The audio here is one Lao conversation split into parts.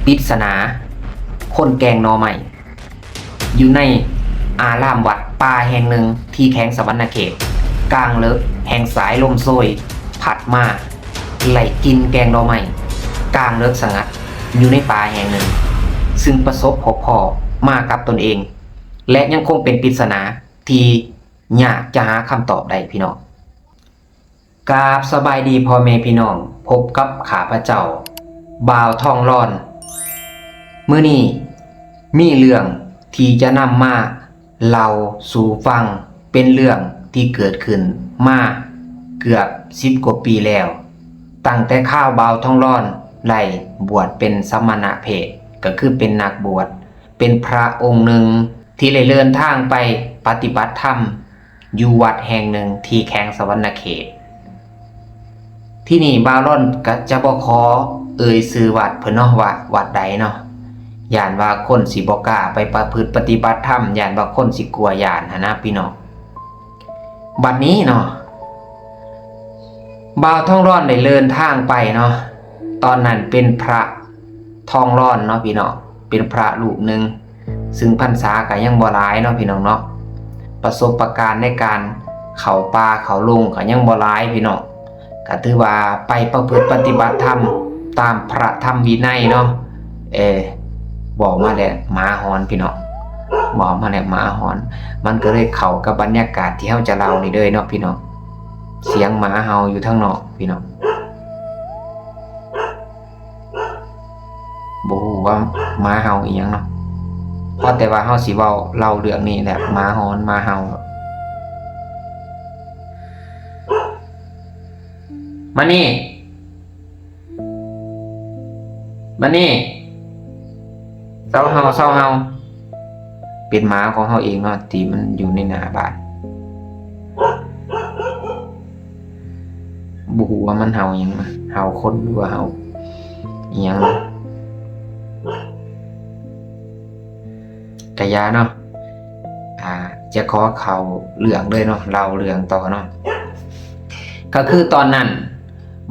ປິດສະໜາຄົນແກ່ງໜໍ່ໄມ້ ຢູ່ໃນອາລາມວັດປ່າແຫ່ງໜຶ່ງທີ່ແຂວງສະຫວັນນະເຂດ. ກາງເລິກແຫ່ງສາຍລົມໂຊຍພັດມາ ໄລ່ກິ່ນແກ່ງໜໍ່ໄມ້ກາງເລິກສະຫງັດຢູ່ໃນປ່າແຫ່ງໜຶ່ງ ຊຶ່ງປະສົບພົບພໍ້ມາກັບຕົນເອງ ແລະ ຍັງຄົງເປັນປິດສະໜາທີ່ຍາກຈະຫາຄຳຕອບໄດ້ພີ່ນ້ອງ. ກາບສະບາຍດີພໍ່ແມ່ພີ່ນ້ອງ, ພົບກັບຂ້າພະເຈົ້າ ບ່າວທອງລອນ. ມື້ນີ້ມີເລື່ອງທີ່ຈະນຳມາເລົ່າສູ່ຟັງ, ເປັນເລື່ອງທີ່ເກີດຂຶ້ນມາເກືອບສິບກວ່າປີແລ້ວ, ຕັ້ງແຕ່ຄາວບ່າວທອງລອນໄດ້ບວດເປັນສະມະນະເພດ, ກໍຄືເປັນນັກບວດ, ເປັນພະອົງໜຶ່ງທີ່ໄດ້ເດີນທາງໄປປະຕິບັດທຳ ຢູ່ວັດແຫ່ງໜຶ່ງທີ່ແຂວງສະຫວັນນະເຂດ. ທີ່ນີ້ບ່າວລອນກະຈະບໍ່ຂໍເອີ່ຍຊື່ວັດເພິ່ນເນາະ ວ່າວັດໃດເນາະ, ຢ້ານວ່າຄົນຊິບໍ່ກ້າໄປປະພຶດປະຕິບັດທຳ, ຢ້ານວ່າຄົນຊິກົວຢ້ານຫັ້ນນະພີ່ນ້ອງ. ບັດນີ້ເນາະ ບ່າວທອງລອນໄດ້ເດີນທາງໄປເນາະ, ຕອນນັ້ນເປັນພະທອງລອນເນາະພີ່ນ້ອງ, ເປັນພະຮູບໜຶ່ງ ຊຶ່ງພັນສາກໍຍັງບໍ່ຫຼາຍເນາະພີ່ນ້ອງເນາະ, ປະສົບປະການໃນການເຂົ້າປ່າເຂົ້າດົງກໍຍັງບໍ່ຫຼາຍພີ່ນ້ອງ, ກໍຖືວ່າໄປປະພຶດປະຕິບັດທຳຕາມພະທຳວິໄນເນາະ. ເອີ ເວົ້າມາແລ້ວໝາຫອນພີ່ນ້ອງ, ເວົ້າມາແລ້ວໝາຫອນ, ມັນກໍເລີຍເຂົ້າກັບບັນຍາກາດທີ່ເຮົາຈະເລົ່ານີ້ເລີຍເນາະພີ່ນ້ອງ. ສຽງໝາເຫົ່າຢູ່ທາງນອກພີ່ນ້ອງ. ບໍ່ຮູ້ວ່າໝາເຫົ່າອີ່ຫຍັງເນາະ, ພໍແຕ່ວ່າເຮົາຊິເວົ້າເລົ່າເລື່ອງນີ້ແຫຼະ, ໝາຫອນ ໝາເຫົ່າ. ມານີ້ ມານີ້ ເຊົາເຫົ່າ ເຊົາເຫົ່າ. ເປັນໝາຂອງເຮົາເອງເນາະ ທີ່ມັນຢູ່ໃນໜ້າບ້ານ. ບໍ່ຮູ້ວ່າມັນເຫົ່າຫຍັງນະ, ເຫົ່າຄົນ ຫຼືວ່າເຫົ່າອີ່ຫຍັງນະ, ກະຢ່າເນາະ. ອ່າ ຈະຂໍເຂົ້າເລື່ອງເລີຍເນາະ, ເລົ່າເລື່ອງຕໍ່ເນາະ. ກະຄືຕອນນັ້ນ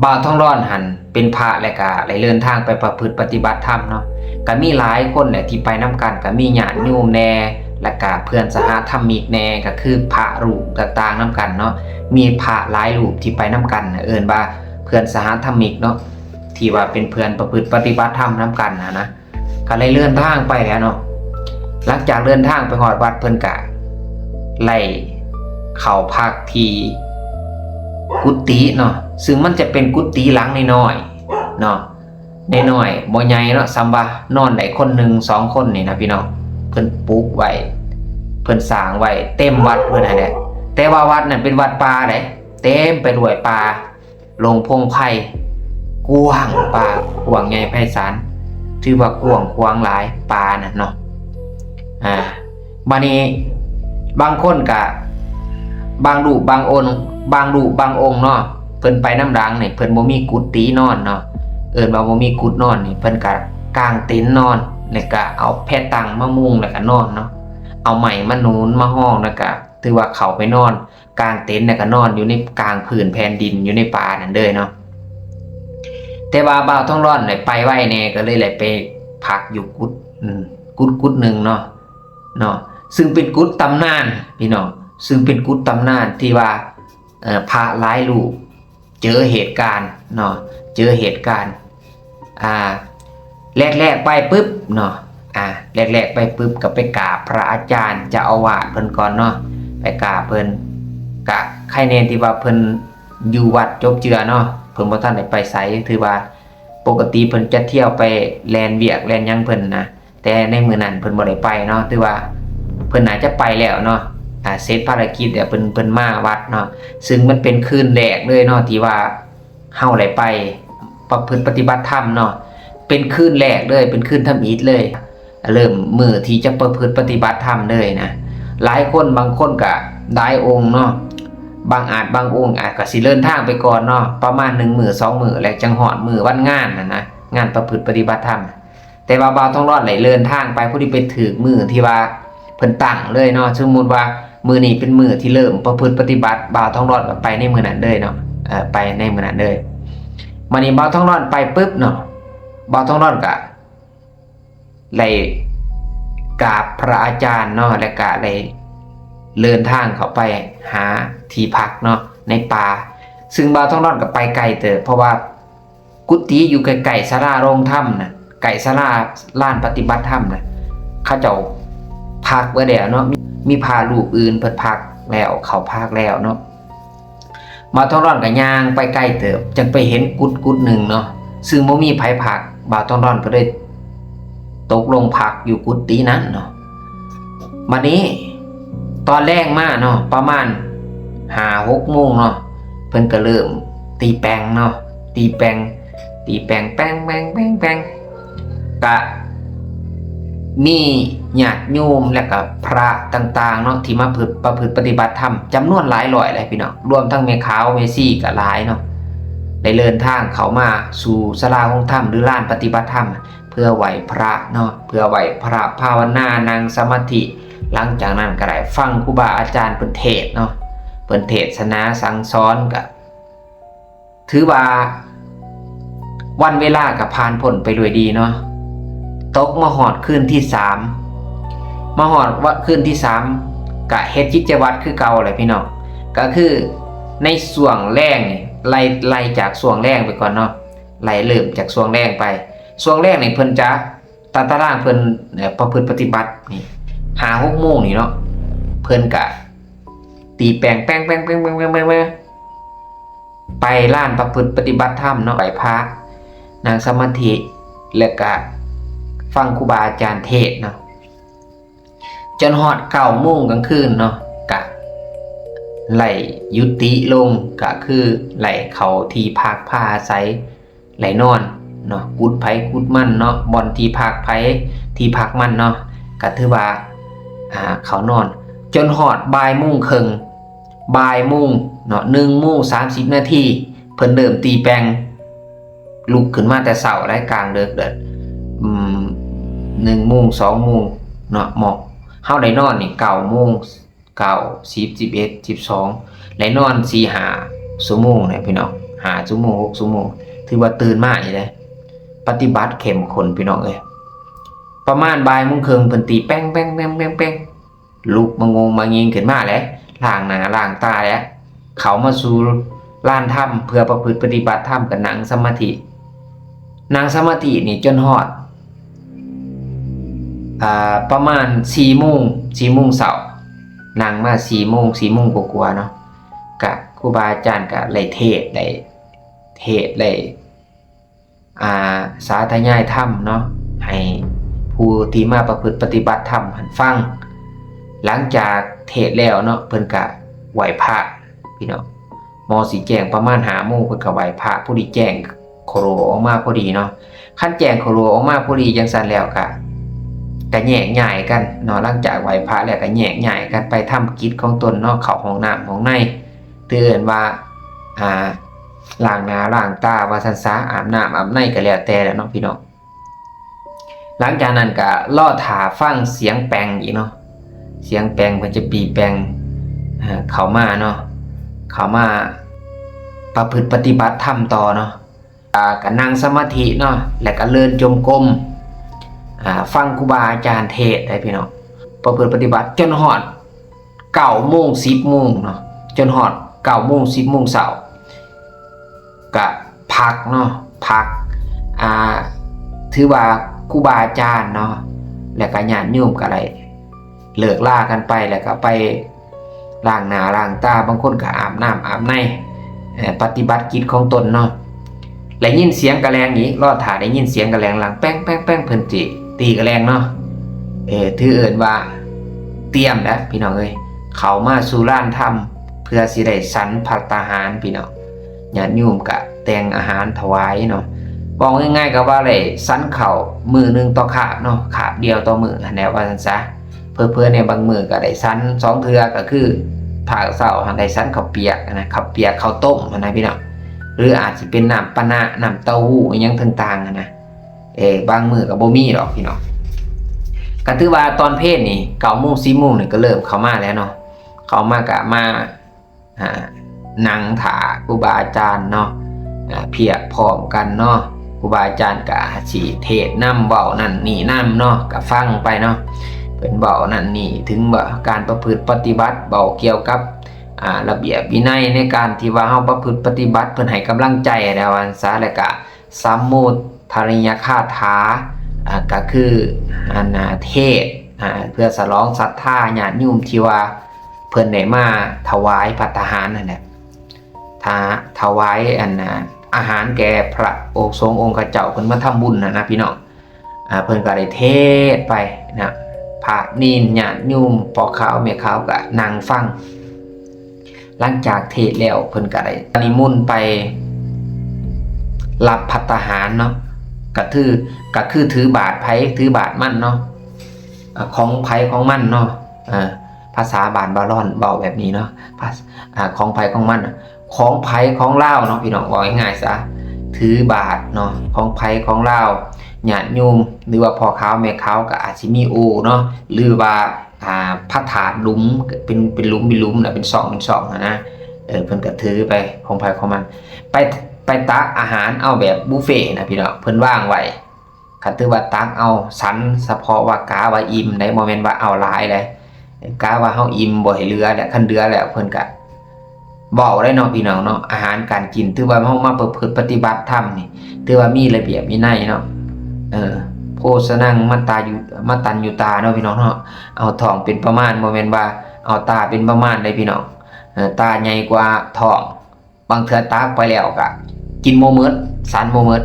ບ່າວທອງລອນຫັ້ນເປັນພະ ແລະກະໄດ້ເດີນທາງໄປປະພຶດປະຕິບັດທຳເນາະ, ກະມີຫຼາຍຄົນແຫຼະທີ່ໄປນຳກັນ, ກະມີຍາດໂຍມແດ່ ແລະກະເພື່ອນສະຫະທຳມິກແດ່, ກະຄືພະຮູບຕ່າງໆນຳກັນເນາະ, ມີພະຫຼາຍຮູບທີ່ໄປນຳກັນ ເອີ້ນວ່າເພື່ອນສະຫະທຳມິກເນາະ, ທີ່ວ່າເປັນເພື່ອນປະພຶດປະຕິບັດທຳນຳກັນຫັ້ນນະ. ກໍໄດ້ເດີນທາງໄປແລ້ວເນາະ. ຫຼັງຈາກເດີນທາງໄປຮອດວັດ ເພິ່ນກະໄດ້ເຂົ້າພັກທີ່ກຸຕິເນາະ, ຊຶ່ງມັນຈະເປັນກຸຕິຫຼັງນ້ອຍໆເນາະ, ນ້ອຍໆ ບໍ່ໃຫຍ່ເນາະ, ສ່ຳວ່ານອນໄດ້ຄົນໜຶ່ງສອງຄົນນີ້ນະພີ່ນ້ອງ. ເພິ່ນປຸກໄວ້ ເພິ່ນສ້າງໄວ້ເຕັມວັດເພິ່ນຫັ້ນແຫຼະ, ແຕ່ວ່າວັດນັ້ນເປັນວັດປ່າເດ້, ເຕັມໄປດ້ວຍປ່າ ດົງພົງໄພ ກວ້າງ ປ່າກວ້າງໃຫຍ່ໄພສານ, ຖືວ່າກວ້າງຂວາງຫຼາຍ ປ່ານັ້ນເນາະ. ອ່າ ບາດນີ້ບາງຄົນກະ ບາງຮູບບາງອົງ ບາງຮູບບາງອົງເນາະ, ເພິ່ນໄປນຳຫຼັງນີ້ ເພິ່ນບໍ່ມີກຸຕິນອນເນາະ, ເອີ້ນວ່າບໍ່ມີກຸດນອນນີ້, ເພິ່ນກະກາງເຕັນນອນ ແລ້ວກະເອົາແພຕັ່ງມາມຸງ ແລ້ວກະນອນເນາະ, ເອົາໄມ້ມາໜູນມາຮອງ ແລ້ວກະຖືວ່າເຂົ້າໄປນອນ ກາງເຕັນ ແລ້ວກໍນອນຢູ່ໃນກາງພື້ນແຜ່ນດິນ ຢູ່ໃນປ່ານັ້ນເລີຍເນາະ. ແຕ່ວ່າບ່າວທອງລອນໄດ້ໄປໄວແດ່ ກໍເລີຍໄດ້ໄປພັກຢູ່ກຸດ ອືມ ກຸດ ກຸດໜຶ່ງເນາະ ເນາະ, ຊຶ່ງເປັນກຸດຕຳນານພີ່ນ້ອງ, ຊຶ່ງເປັນກຸດຕຳນານທີ່ວ່າ ເອີ ພະຫຼາຍຮູບ ເຈີເຫດການເນາະ, ເຈີເຫດການ ອ່າ ແລກໆໄປປຶບເນາະ, ອ່າ ແລກໆໄປປຶບກໍໄປກາບພະອາຈານເຈົ້າອາວາດເພິ່ນກ່ອນເນາະ, ໄປກາບເພິ່ນ. ກະໄຄແນ່ທີ່ວ່າເພິ່ນຢູ່ວັດຈົບເຈື່ອເນາະ, ເພິ່ນບໍ່ທັນໄດ້ໄປໃສ, ຖືວ່າປົກກະຕິເພິ່ນຈະທ່ຽວໄປແລ່ນວຽກແລ່ນຫຍັງເພິ່ນນະ. ແຕ່ໃນມື້ນັ້ນເພິ່ນບໍ່ໄດ້ໄປເນາະ, ຖືວ່າເພິ່ນໜ້າຈະໄປແລ້ວເນາະ, ອ່າ ເສັດພາລະກິດແລ້ວເພິ່ນ ເພິ່ນມາວັດເນາະ. ຊຶ່ງມັນເປັນຄືນແລກເລີຍເນາະ ທີ່ວ່າເຮົາໄດ້ໄປປະພຶດປະຕິບັດທຳເນາະ, ເປັນຄືນແລກເລີຍ ເປັນຄືນທຳອິດເລີຍ, ເລີ່ມມື້ທີ່ຈະປະພຶດປະຕິບັດທຳເລີຍນະ. ຫຼາຍຄົນ ບາງຄົນກະຫຼາຍອົງເນາະ, ບາງອາດບາງອົງອາດກະຊິເດີນທາງໄປກ່ອນເນາະ, ປະມານໜຶ່ງມື້ສອງມື້ ແລ້ວຈັ່ງຮອດມື້ວັນງານຫັ້ນນະ, ງານປະພຶດປະຕິບັດທຳ. ແຕ່ວ່າບ່າວທອງລອດໄດ້ເດີນທາງໄປ ພໍດີໄປຖືກມື້ທີ່ວ່າເພິ່ນຕັ້ງເລີຍເນາະ. ສົມມຸດວ່າມື້ນີ້ເປັນມື້ທີ່ເລີ່ມປະພຶດປະຕິບັດ, ບ່າວທອງລອດກໍໄປໃນມື້ນັ້ນເລີຍເນາະ, ເອີ ໄປໃນມື້ນັ້ນເລີຍ. ບາດນີ້ບ່າວທອງລອດໄປປຶບເນາະ, ບ່າວທອງລອດກໍ ໄດ້ກາບພະອາຈານເນາະ ແລະກະໄດ້ເດີນທາງເຂົ້າໄປຫາທີ່ພັກເນາະ ໃນປ່າ ຊຶ່ງບ່າວທອງດອນກໍໄປໄກເຕີບ ເພາະວ່າກຸຕິຢູ່ໃກ້ໆສາລາໂຮງທຳນະ ໃກ້ສາລາລານປະຕິບັດທຳນະ ເຂົາເຈົ້າພັກໄວ້ແລ້ວເນາະ ມີ ມີພະຮູບອື່ນເພິ່ນພັກແລ້ວ ເຂົາພັກແລ້ວເນາະ. ບ່າວທອງດອນກໍຍ່າງໄປໄກເຕີບ ຈຶ່ງໄປເຫັນກຸດກຸດໜຶ່ງເນາະ ຊຶ່ງບໍ່ມີໃຜພັກ ບ່າວທອງດອນກໍເລີຍຕົກລົງພັກຢູ່ກຸດຕິນັ້ນເນາະ. ບັດນີ້ຕອນແລງມາເນາະ ປະມານຫ້າຫົກໂມງເນາະ ເພິ່ນກໍເລີ່ມຕີແປ້ງເນາະ ຕີແປ້ງ ຕີແປ້ງ ແປ້ງ ແປ້ງ ແປ້ງ ແປ້ງ ກະມີຍາດໂຍມ ແລະກະພະຕ່າງໆເນາະ ທີ່ມາປະພຶດ ປະພຶດປະຕິບັດທຳ ຈຳນວນຫຼາຍຮ້ອຍແຫຼະພີ່ນ້ອງ ລວມທັງແມ່ຂາວແມ່ຊີກະຫຼາຍເນາະ ໄດ້ເດີນທາງເຂົ້າມາສູ່ສາລາໂຮງທຳ ຫຼື ລານປະຕິບັດທຳ ເພື່ອໄຫວ້ພະເນາະ ເພື່ອໄຫວ້ພະ ພາວະນາ ນັ່ງສະມາທິ ຫຼັງຈາກນັ້ນກໍໄດ້ຟັງຄູບາອາຈານເພິ່ນເທດເນາະ ເພິ່ນເທດສະໜາສັ່ງສອນ ກໍຖືວ່າວັນເວລາກໍຜ່ານພົ້ນໄປດ້ວຍດີເນາະ. ຕົກມາຮອດຄືນທີສາມ ມາຮອດວະ ຄືນທີສາມ ກະເຮັດກິດຈະວັດຄືເກົ່າແຫຼະພີ່ນ້ອງ ກໍຄືໃນຊ່ວງແລງນີ້ ໄລ່ ໄລ່ຈາກຊ່ວງແລງໄປກ່ອນເນາະ ໄລ່ເລີ່ມຈາກຊ່ວງແລງໄປ ຊ່ວງແລງນີ້ເພິ່ນຈະ ຕາ ຕາຕະລາງເພິ່ນ ເອີ ປະພຶດປະຕິບັດນີ້ ຫ້າຫົກໂມງນີ້ເນາະ ເພິ່ນກະຕີແປ້ງ ແປ້ງ ແປ້ງ ແປ້ງ ແປ້ງ ແປ້ງ ແປ້ງ ໄປລານປະພຶດປະຕິບັດທຳເນາະ ໄຫວ້ພະ ນັ່ງສະມາທິ ແລະກະຟັງຄູບາອາຈານເທດເນາະ ຈົນຮອດເກົ້າໂມງກາງຄືນເນາະ ກະໄດ້ຍຸຕິລົງ ກະຄືໄດ້ເຂົ້າທີ່ພັກພາອາໄສ ໄດ້ນອນເນາະ ກຸດໃຜກຸດມັນເນາະ ບ່ອນທີ່ພັກໃຜທີ່ພັກມັນເນາະ ກະຖືວ່າ ອ່າ ເຂົ້ານອນ ຈົນຮອດບ່າຍໂມງເຄິ່ງ ບ່າຍໂມງເນາະ ໜຶ່ງໂມງສາມສິບນາທີ ເພິ່ນເລີ່ມຕີແປ້ງ ລຸກຂຶ້ນມາແຕ່ເຊົ້າໄດ໋ ກາງເດິກເດີ ອືມ ໜຶ່ງໂມງ ສອງໂມງເນາະ ໝໍ ເຮົາໄດ້ນອນນີ້ເກົ້າໂມງ ເກົ້າ ສິບ ສິບເອັດ ສິບສອງ ໄດ້ນອນສີ່ຫ້າຊົ່ວໂມງແຫຼະພີ່ນ້ອງ ຫ້າຊົ່ວໂມງ ຫົກຊົ່ວໂມງ ຖືວ່າຕື່ນມາອີກເດ້ ປະຕິບັດເຂັ້ມຂຸ້ນພີ່ນ້ອງເອີຍ. ປະມານບ່າຍໂມງເຄິ່ງ ເພິ່ນຕີແປ້ງ ແປ້ງ ແປ້ງ ແປ້ງ ແປ້ງ ລຸກມາງົງມາເງງຂຶ້ນມາແຫຼະ ລ້າງໜ້າລ້າງຕາແຫຼະ ເຂົ້າມາສູ່ລານທຳ ເພື່ອປະພຶດປະຕິບັດທຳ ກໍນັ່ງສະມາທິ ນັ່ງສະມາທິນີ້ຈົນຮອດ ອ່າ ປະມານສີ່ໂມງ ສີ່ໂມງເຊົ້າ ນັ່ງມາສີ່ໂມງ ສີ່ໂມງກວ່າໆເນາະ ກະຄູບາອາຈານກະໄດ້ເທດ ໄດ້ເທດ ໄດ້ ອ່າ ສາທະຍາຍທຳເນາະ ໃຫ້ຜູ້ທີ່ມາປະພຶດປະຕິບັດທຳຫັ້ນຟັງ. ຫຼັງຈາກເທດແລ້ວເນາະ ເພິ່ນກະໄຫວ້ພະ ພີ່ນ້ອງ ໝໍຊິແຈ້ງປະມານຫ້າໂມງ ເພິ່ນກໍໄຫວ້ພະ ພໍດີແຈ້ງໂຄໂລອອກມາພໍດີເນາະ. ຄັນແຈ້ງໂຄໂລອອກມາພໍດີຈັ່ງຊັ້ນແລ້ວກະ ກະແຍກຍ້າຍກັນເນາະ ຫຼັງຈາກໄຫວ້ພະແລ້ວກະແຍກຍ້າຍກັນໄປທຳກິດຂອງຕົນເນາະ ເຂົ້າຫ້ອງນ້ຳຫ້ອງໃນ ຫຼືເອີ້ນວ່າ ອ່າ ລ້າງໜ້າລ້າງຕາວ່າຊັ້ນຊະ ອາບນ້ຳອາບໃນກໍແລ້ວແຕ່ແຫຼະເນາະພີ່ນ້ອງ. ຫຼັງຈາກນັ້ນກໍລໍຖ້າຟັງສຽງແປ້ງອີກເນາະ ສຽງແປ້ງເພິ່ນຈະຕີແປ້ງ ເຂົ້າມາເນາະ ເຂົ້າມາປະພຶດປະຕິບັດທຳຕໍ່ເນາະ ອ່າ ກໍນັ່ງສະມາທິເນາະ ແລ້ວກໍເດີນຈົງກົມ ອ່າ ຟັງຄູບາອາຈານເທດໄດ໋ພີ່ນ້ອງ ປະພຶດປະຕິບັດຈົນຮອດ ເກົ້າໂມງ ສິບໂມງເນາະ ຈົນຮອດເກົ້າໂມງ ສິບໂມງເຊົ້າ ກະພັກເນາະ ພັກ ອ່າ ຖືວ່າຄູບາອາຈານເນາະ ແລະກະຍາດໂຍມກະໄດ້ເລີກລາກັນໄປ ແລະກະໄປລ້າງໜ້າລ້າງຕາ ບາງຄົນກະອາບນ້ຳອາບໃນ ເອີ ປະຕິບັດກິດຂອງຕົນເນາະ. ໄດ້ຍິນສຽງກະແລງອີກ ລໍຖ້າໄດ້ຍິນສຽງກະແລງຫຼັງ ແປ້ງ ແປ້ງ ແປ້ງ ເພິ່ນຊິຕີກະແລງເນາະ ເອີ ຖືເອີ້ນວ່າຕຽມແລ້ວພີ່ນ້ອງເອີຍ ເຂົ້າມາສູ່ລານທຳ ເພື່ອຊິໄດ້ສັນພັດຕາຫານພີ່ນ້ອງ ຍາດໂຍມກະແຕ່ງອາຫານຖວາຍເນາະ ເວົ້າງ່າຍໆກໍວ່າໄດ້ສັນເຂົ້າມື້ໜຶ່ງຕໍ່ຄາບເນາະ ຄາບດຽວຕໍ່ມື້ຫັ້ນແຫຼະວ່າຊັ້ນຊະ. ເຜີໆແດ່ບາງມື້ກໍໄດ້ສັນສອງເທື່ອ ກໍຄືພາກເຊົ້າຫັ້ນໄດ້ສັນເຂົ້າປຽກນະ ເຂົ້າປຽກເຂົ້າຕົ້ມຫັ້ນນະພີ່ນ້ອງ ຫຼືອາດຊິເປັນນ້ຳປານະ ນ້ຳເຕົ້າຫູ້ ອີ່ຫຍັງຕ່າງໆຫັ້ນນະ ເອີ ບາງມື້ກໍບໍ່ມີດອກພີ່ນ້ອງ. ກໍຖືວ່າຕອນເພນນີ້ ເກົ້າໂມງ ສິບໂມງນີ້ກໍເລີ່ມເຂົ້າມາແລ້ວເນາະ ເຂົ້າມາກໍມາ ອ່າ ນັ່ງຖ້າຄູບາອາຈານເນາະ ອ່າ ພຽບພ້ອມກັນເນາະ ຄູບາອາຈານກໍຊິເທດນຳ ເວົ້ານັ້ນນີ້ນຳເນາະ ກໍຟັງໄປເນາະ ເພິ່ນເວົ້ານັ້ນນີ້ ເຖິງວ່າການປະພຶດປະຕິບັດ ເວົ້າກ່ຽວກັບ ອ່າ ລະບຽບວິໄນໃນການທີ່ວ່າເຮົາປະພຶດປະຕິບັດ ເພິ່ນໃຫ້ກຳລັງໃຈແລ້ວວ່າຊັ້ນຊະ ແລ້ວກະສຳມຸດທະນິຍະຄາຖາ ອ່າ ກໍຄື ອັນນ່າ ເທດ ອ່າ ເພື່ອສະຫຼອງສັດທາຍາດໂຍມທີ່ວ່າເພິ່ນໄດ້ມາຖວາຍພັດຕາຫານນັ້ນແຫຼະ ຖະ ຖວາຍ ອັນນ່າ ອາຫານແກ່ພະອົງ ສົງອົງຄະເຈົ້າ ເພິ່ນມາທຳບຸນຫັ້ນນະພີ່ນ້ອງ. ອ່າ ເພິ່ນກໍໄດ້ເທດໄປນະ ພະເນນ ຍາດໂຍມ ພໍ່ຂາວແມ່ຂາວກໍນັ່ງຟັງ. ຫຼັງຈາກເທດແລ້ວ ເພິ່ນກໍໄດ້ນິມົນໄປຮັບພັດຕາຫານເນາະ ກໍຖື ກໍຄືຖືບາດໃຜຖືບາດມັນເນາະ ອ່າ ຂອງໃຜຂອງມັນເນາະ ເອີ ພາສາບ້ານບາລອນເວົ້າແບບນີ້ເນາະ ພາສ- ອ່າ ຂອງໃຜຂອງມັນ ຂອງໃຜຂອງລາວເນາະ ພີ່ນ້ອງ ເວົ້າງ່າຍໆຊະ ຖືບາດເນາະ ຂອງໃຜຂອງລາວ ຍາດໂຍມ ຫຼືວ່າພໍ່ຂາວແມ່ຂາວກໍອາດຊິມີໂອເນາະ ຫຼືວ່າ ອ່າ ພະທາດຫຼຸມ ເປັນ ເປັນຫຼຸມເປັນຫຼຸມນະ ເປັນຊ່ອງເປັນຊ່ອງຫັ້ນນະ ເອີ ເພິ່ນກໍຖືໄປຂອງໃຜຂອງມັນ ໄປ ໄປຕັກອາຫານເອົາແບບບຸບເຟນະ ພີ່ນ້ອງ ເພິ່ນວາງໄວ້ ຄັນຖືວ່າຕັກເອົາສັນສະເພາະວ່າກະວ່າອີ່ມໄດ໋ ບໍ່ແມ່ນວ່າເອົາຫຼາຍໄດ໋ ກະວ່າເຮົາອີ່ມບໍ່ໃຫ້ເຫຼືອແຫຼະ ຄັນເຫຼືອແລ້ວເພິ່ນກະເວົ້າໄດ້ເນາະ ພີ່ນ້ອງເນາະ ອາຫານການກິນ ຖືວ່າເຮົາມາປະພຶດປະຕິບັດທຳນີ້ ຖືວ່າມີລະບຽບວິໄນເນາະ ເອີ ໂພຊະນັງມັດຕາຍຸ ມັດຕັນຍຸຕາເນາະ ພີ່ນ້ອງເນາະ ເອົາທ້ອງເປັນປະມານ ບໍ່ແມ່ນວ່າເອົາຕາເປັນປະມານໄດ໋ ພີ່ນ້ອງ ເອີ ຕາໃຫຍ່ກວ່າທ້ອງ. ບາງເທື່ອຕັກໄປແລ້ວກະກິນບໍ່ໝົດ ສັນບໍ່ໝົດ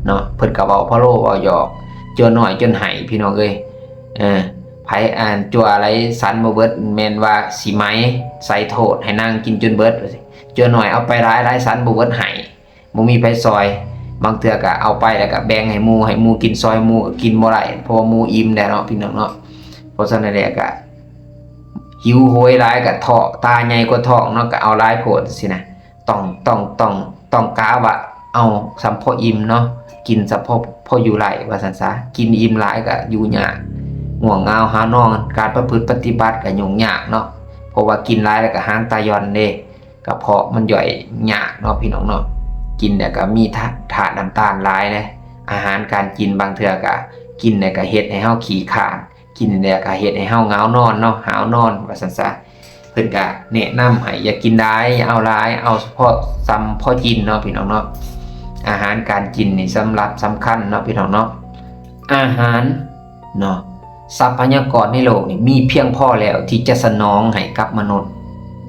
ເນາະ ເພິ່ນກະເວົ້າພະໂລເວົ້າຫຍອກ ຈົວນ້ອຍຈົນໄຫ້ ພີ່ນ້ອງເອີຍ ເອີ ໃຜ ອັນ ຈົວໄຫຼສັນບໍ່ເບິດ ແມ່ນວ່າຊິໄໝໃສ່ໂທດໃຫ້ນາງກິນຈົນເບິດ ຈົວນ້ອຍເອົາໄປຫຼາຍ ຫຼາຍສັນບໍ່ເບິດໄຫ້ ບໍ່ມີໃຜຊ່ອຍ ບາງເທື່ອກະເອົາໄປແລ້ວກະແບ່ງໃຫ້ໝູ່ ໃຫ້ໝູ່ກິນ ຊ່ອຍໝູ່ກະກິນບໍ່ໄດ້ ເພາະວ່າໝູ່ອີ່ມແລ້ວເນາະ ພີ່ນ້ອງເນາະ ເພາະສະນັ້ນແຫຼະກະ ຫິວໂຫຍຫຼາຍກະທ້ອງ ຕາໃຫຍ່ກວ່າທ້ອງເນາະ ກະເອົາຫຼາຍໂພດຊີ້ນະ ຕ້ອງ ຕ້ອງ ຕ້ອງ ຕ້ອງກະວ່າເອົາສ່ຳພໍອີ່ມເນາະ ກິນສ່ຳພໍ ພໍຢູ່ໄດ້ວ່າຊັ້ນຊະ ກິນອີ່ມຫຼາຍກະຢູ່ຍາກ ງ່ວງເຫງົາຫາວນອນ ການປະພຶດປະຕິບັດກະຫຍຸ້ງຍາກເນາະ ເພາະວ່າກິນຫຼາຍແລ້ວກະຫາງຕາຢ່ອນເດ້ ກະເພາະມັນຍ່ອຍຍາກເນາະ ພີ່ນ້ອງເນາະ ກິນແລ້ວກະມີທາ ທາດນ້ຳຕານຫຼາຍເດ້ ອາຫານການກິນບາງເທື່ອກະກິນແລ້ວກະເຮັດໃຫ້ເຮົາຂີ້ຄ້ານ ກິນແລ້ວກະເຮັດໃຫ້ເຮົາຫງາວນອນເນາະ ຫາວນອນວ່າຊັ້ນຊະ ເພິ່ນກະແນະນຳໃຫ້ຢ່າກິນຫຼາຍ ຢ່າເອົາຫຼາຍ ເອົາສະເພາະສ່ຳພໍກິນເນາະ ພີ່ນ້ອງເນາະ ອາຫານການກິນນີ້ສຳລັບສຳຄັນເນາະ ພີ່ນ້ອງເນາະ ອາຫານເນາະ ຊັບພະຍາກອນໃນໂລກນີ້ມີພຽງພໍແລ້ວທີ່ຈະສະໜອງໃຫ້ກັບມະນຸດ